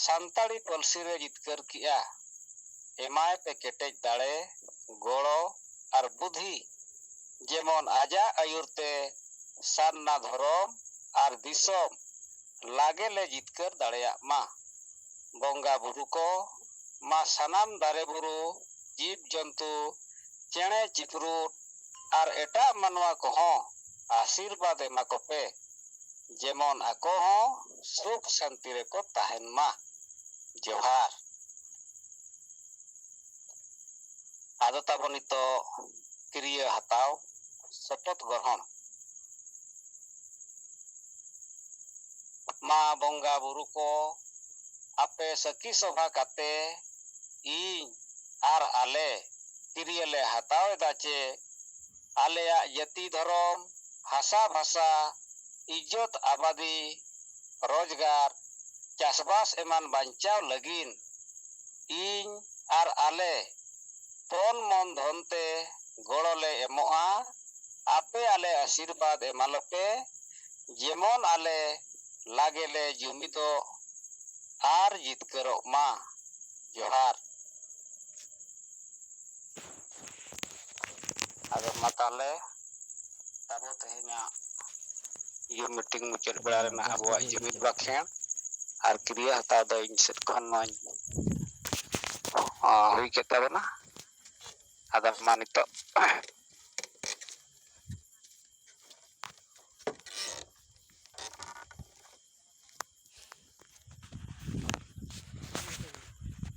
ᱥᱟᱱᱛᱟᱲᱤ ᱯᱟᱹᱨᱥᱤ ᱨᱮ ᱡᱤᱛᱠᱟᱹᱨ ᱠᱮᱜᱼᱟ᱾ ᱮᱢᱟᱭ ᱯᱮ ᱠᱮᱴᱮᱡ ᱫᱟᱲᱮ, ᱜᱚᱲᱚ ᱟᱨ ᱵᱩᱫᱷᱤ, ᱡᱮᱢᱚᱱ ᱟᱡᱟᱜ ᱟᱹᱭᱩᱨ ᱛᱮ ᱥᱟᱨᱱᱟ ᱫᱷᱚᱨᱚᱢ ᱟᱨ ᱫᱤᱥᱚᱢ ᱞᱟᱜᱮ ᱞᱮ ᱡᱤᱛᱠᱟᱹᱨ ᱫᱟᱲᱮᱭᱟᱜ ᱢᱟ᱾ ᱵᱚᱸᱜᱟ ᱵᱩᱨᱩ ᱠᱚ, ᱢᱟ ᱥᱟᱱᱟᱢ ᱫᱟᱨᱮ ᱵᱩᱨᱩ, ᱡᱤᱵᱽ ᱡᱚᱱᱛᱩ, ᱪᱮᱬᱮ ᱪᱤᱯᱨᱩᱫ ᱟᱨ ᱮᱴᱟᱜ ᱢᱟᱱᱣᱟ ᱠᱚᱦᱚᱸ ᱟᱥᱤᱨᱵᱟᱫᱽ ᱮᱢᱟ ᱠᱚᱯᱮ, ᱡᱮᱢᱚᱱ ᱟᱠᱚ ᱦᱚᱸ ᱥᱩᱠ ᱥᱟᱱᱛᱤ ᱨᱮᱠᱚ ᱛᱟᱦᱮᱱ ᱢᱟ᱾ ᱡᱚᱦᱟᱨ᱾ ᱟᱫᱚ ᱛᱟᱵᱚᱱ ᱱᱤᱛᱚᱜ ᱠᱤᱨᱭᱟᱹ ᱦᱟᱛᱟᱣ, ᱥᱚᱯᱚᱛ ᱜᱨᱚᱦᱚᱬ᱾ ᱢᱟ ᱵᱚᱸᱜᱟ ᱵᱩᱨᱩ ᱠᱚ, ᱟᱯᱮ ᱥᱟᱹᱠᱷᱤ ᱥᱚᱵᱷᱟ ᱠᱟᱛᱮ ᱤᱧ ᱟᱨ ᱟᱞᱮ ᱠᱤᱨᱭᱟᱹ ᱞᱮ ᱦᱟᱛᱟᱣ ᱮᱫᱟ ᱪᱮ ᱟᱞᱮᱭᱟᱜ ᱡᱟᱹᱛᱤ ᱫᱷᱚᱨᱚᱢ, ᱦᱟᱥᱟ ᱵᱷᱟᱥᱟ, ᱤᱡᱽᱡᱚᱛ ᱟᱵᱟᱫᱤ, ᱨᱳᱡᱽᱜᱟᱨ, ᱪᱟᱥᱵᱟᱥ ᱮᱢᱟᱱ ᱵᱟᱧᱪᱟᱣ ᱞᱟᱹᱜᱤᱫ ᱤᱧ ᱟᱨ ᱟᱞᱮ ᱛᱚᱱ ᱢᱚᱱ ᱫᱷᱚᱱ ᱛᱮ ᱜᱚᱲᱚ ᱞᱮ ᱮᱢᱚᱜᱼᱟ᱾ ᱟᱯᱮ ᱟᱞᱮ ᱟᱥᱤᱨᱵᱟᱫᱽ ᱮᱢᱟᱞᱮᱯᱮ, ᱡᱮᱢᱚᱱ ᱟᱞᱮ ᱞᱟᱜᱮ ᱞᱮ ᱡᱩᱢᱤᱫᱚᱜ ᱟᱨ ᱡᱤᱛᱠᱟᱹᱨᱚᱜ ᱢᱟ᱾ ᱡᱚᱦᱟᱨ᱾ ᱟᱫᱚ ᱢᱟ ᱛᱟᱦᱞᱮ ᱟᱵᱚ ᱛᱮᱦᱮᱧᱟᱜ ᱡᱩᱢ ᱢᱤᱴᱤᱝ ᱢᱩᱪᱟᱹᱫ ᱵᱮᱲᱟ ᱨᱮᱱᱟᱜ ᱟᱵᱚᱣᱟᱜ ᱡᱩᱢᱤᱫ ᱵᱟᱠᱷᱮᱬ ᱟᱨ ᱠᱤᱨᱭᱟᱹ ᱦᱟᱛᱟᱣ ᱫᱚ ᱤᱧ ᱥᱮᱫ ᱠᱷᱚᱱ ᱱᱚᱣᱟᱧ, ᱟ, ᱦᱩᱭ ᱠᱮᱫ ᱛᱟᱵᱚᱱᱟ᱾ ᱟᱫᱚ ᱢᱟ ᱱᱤᱛᱚᱜ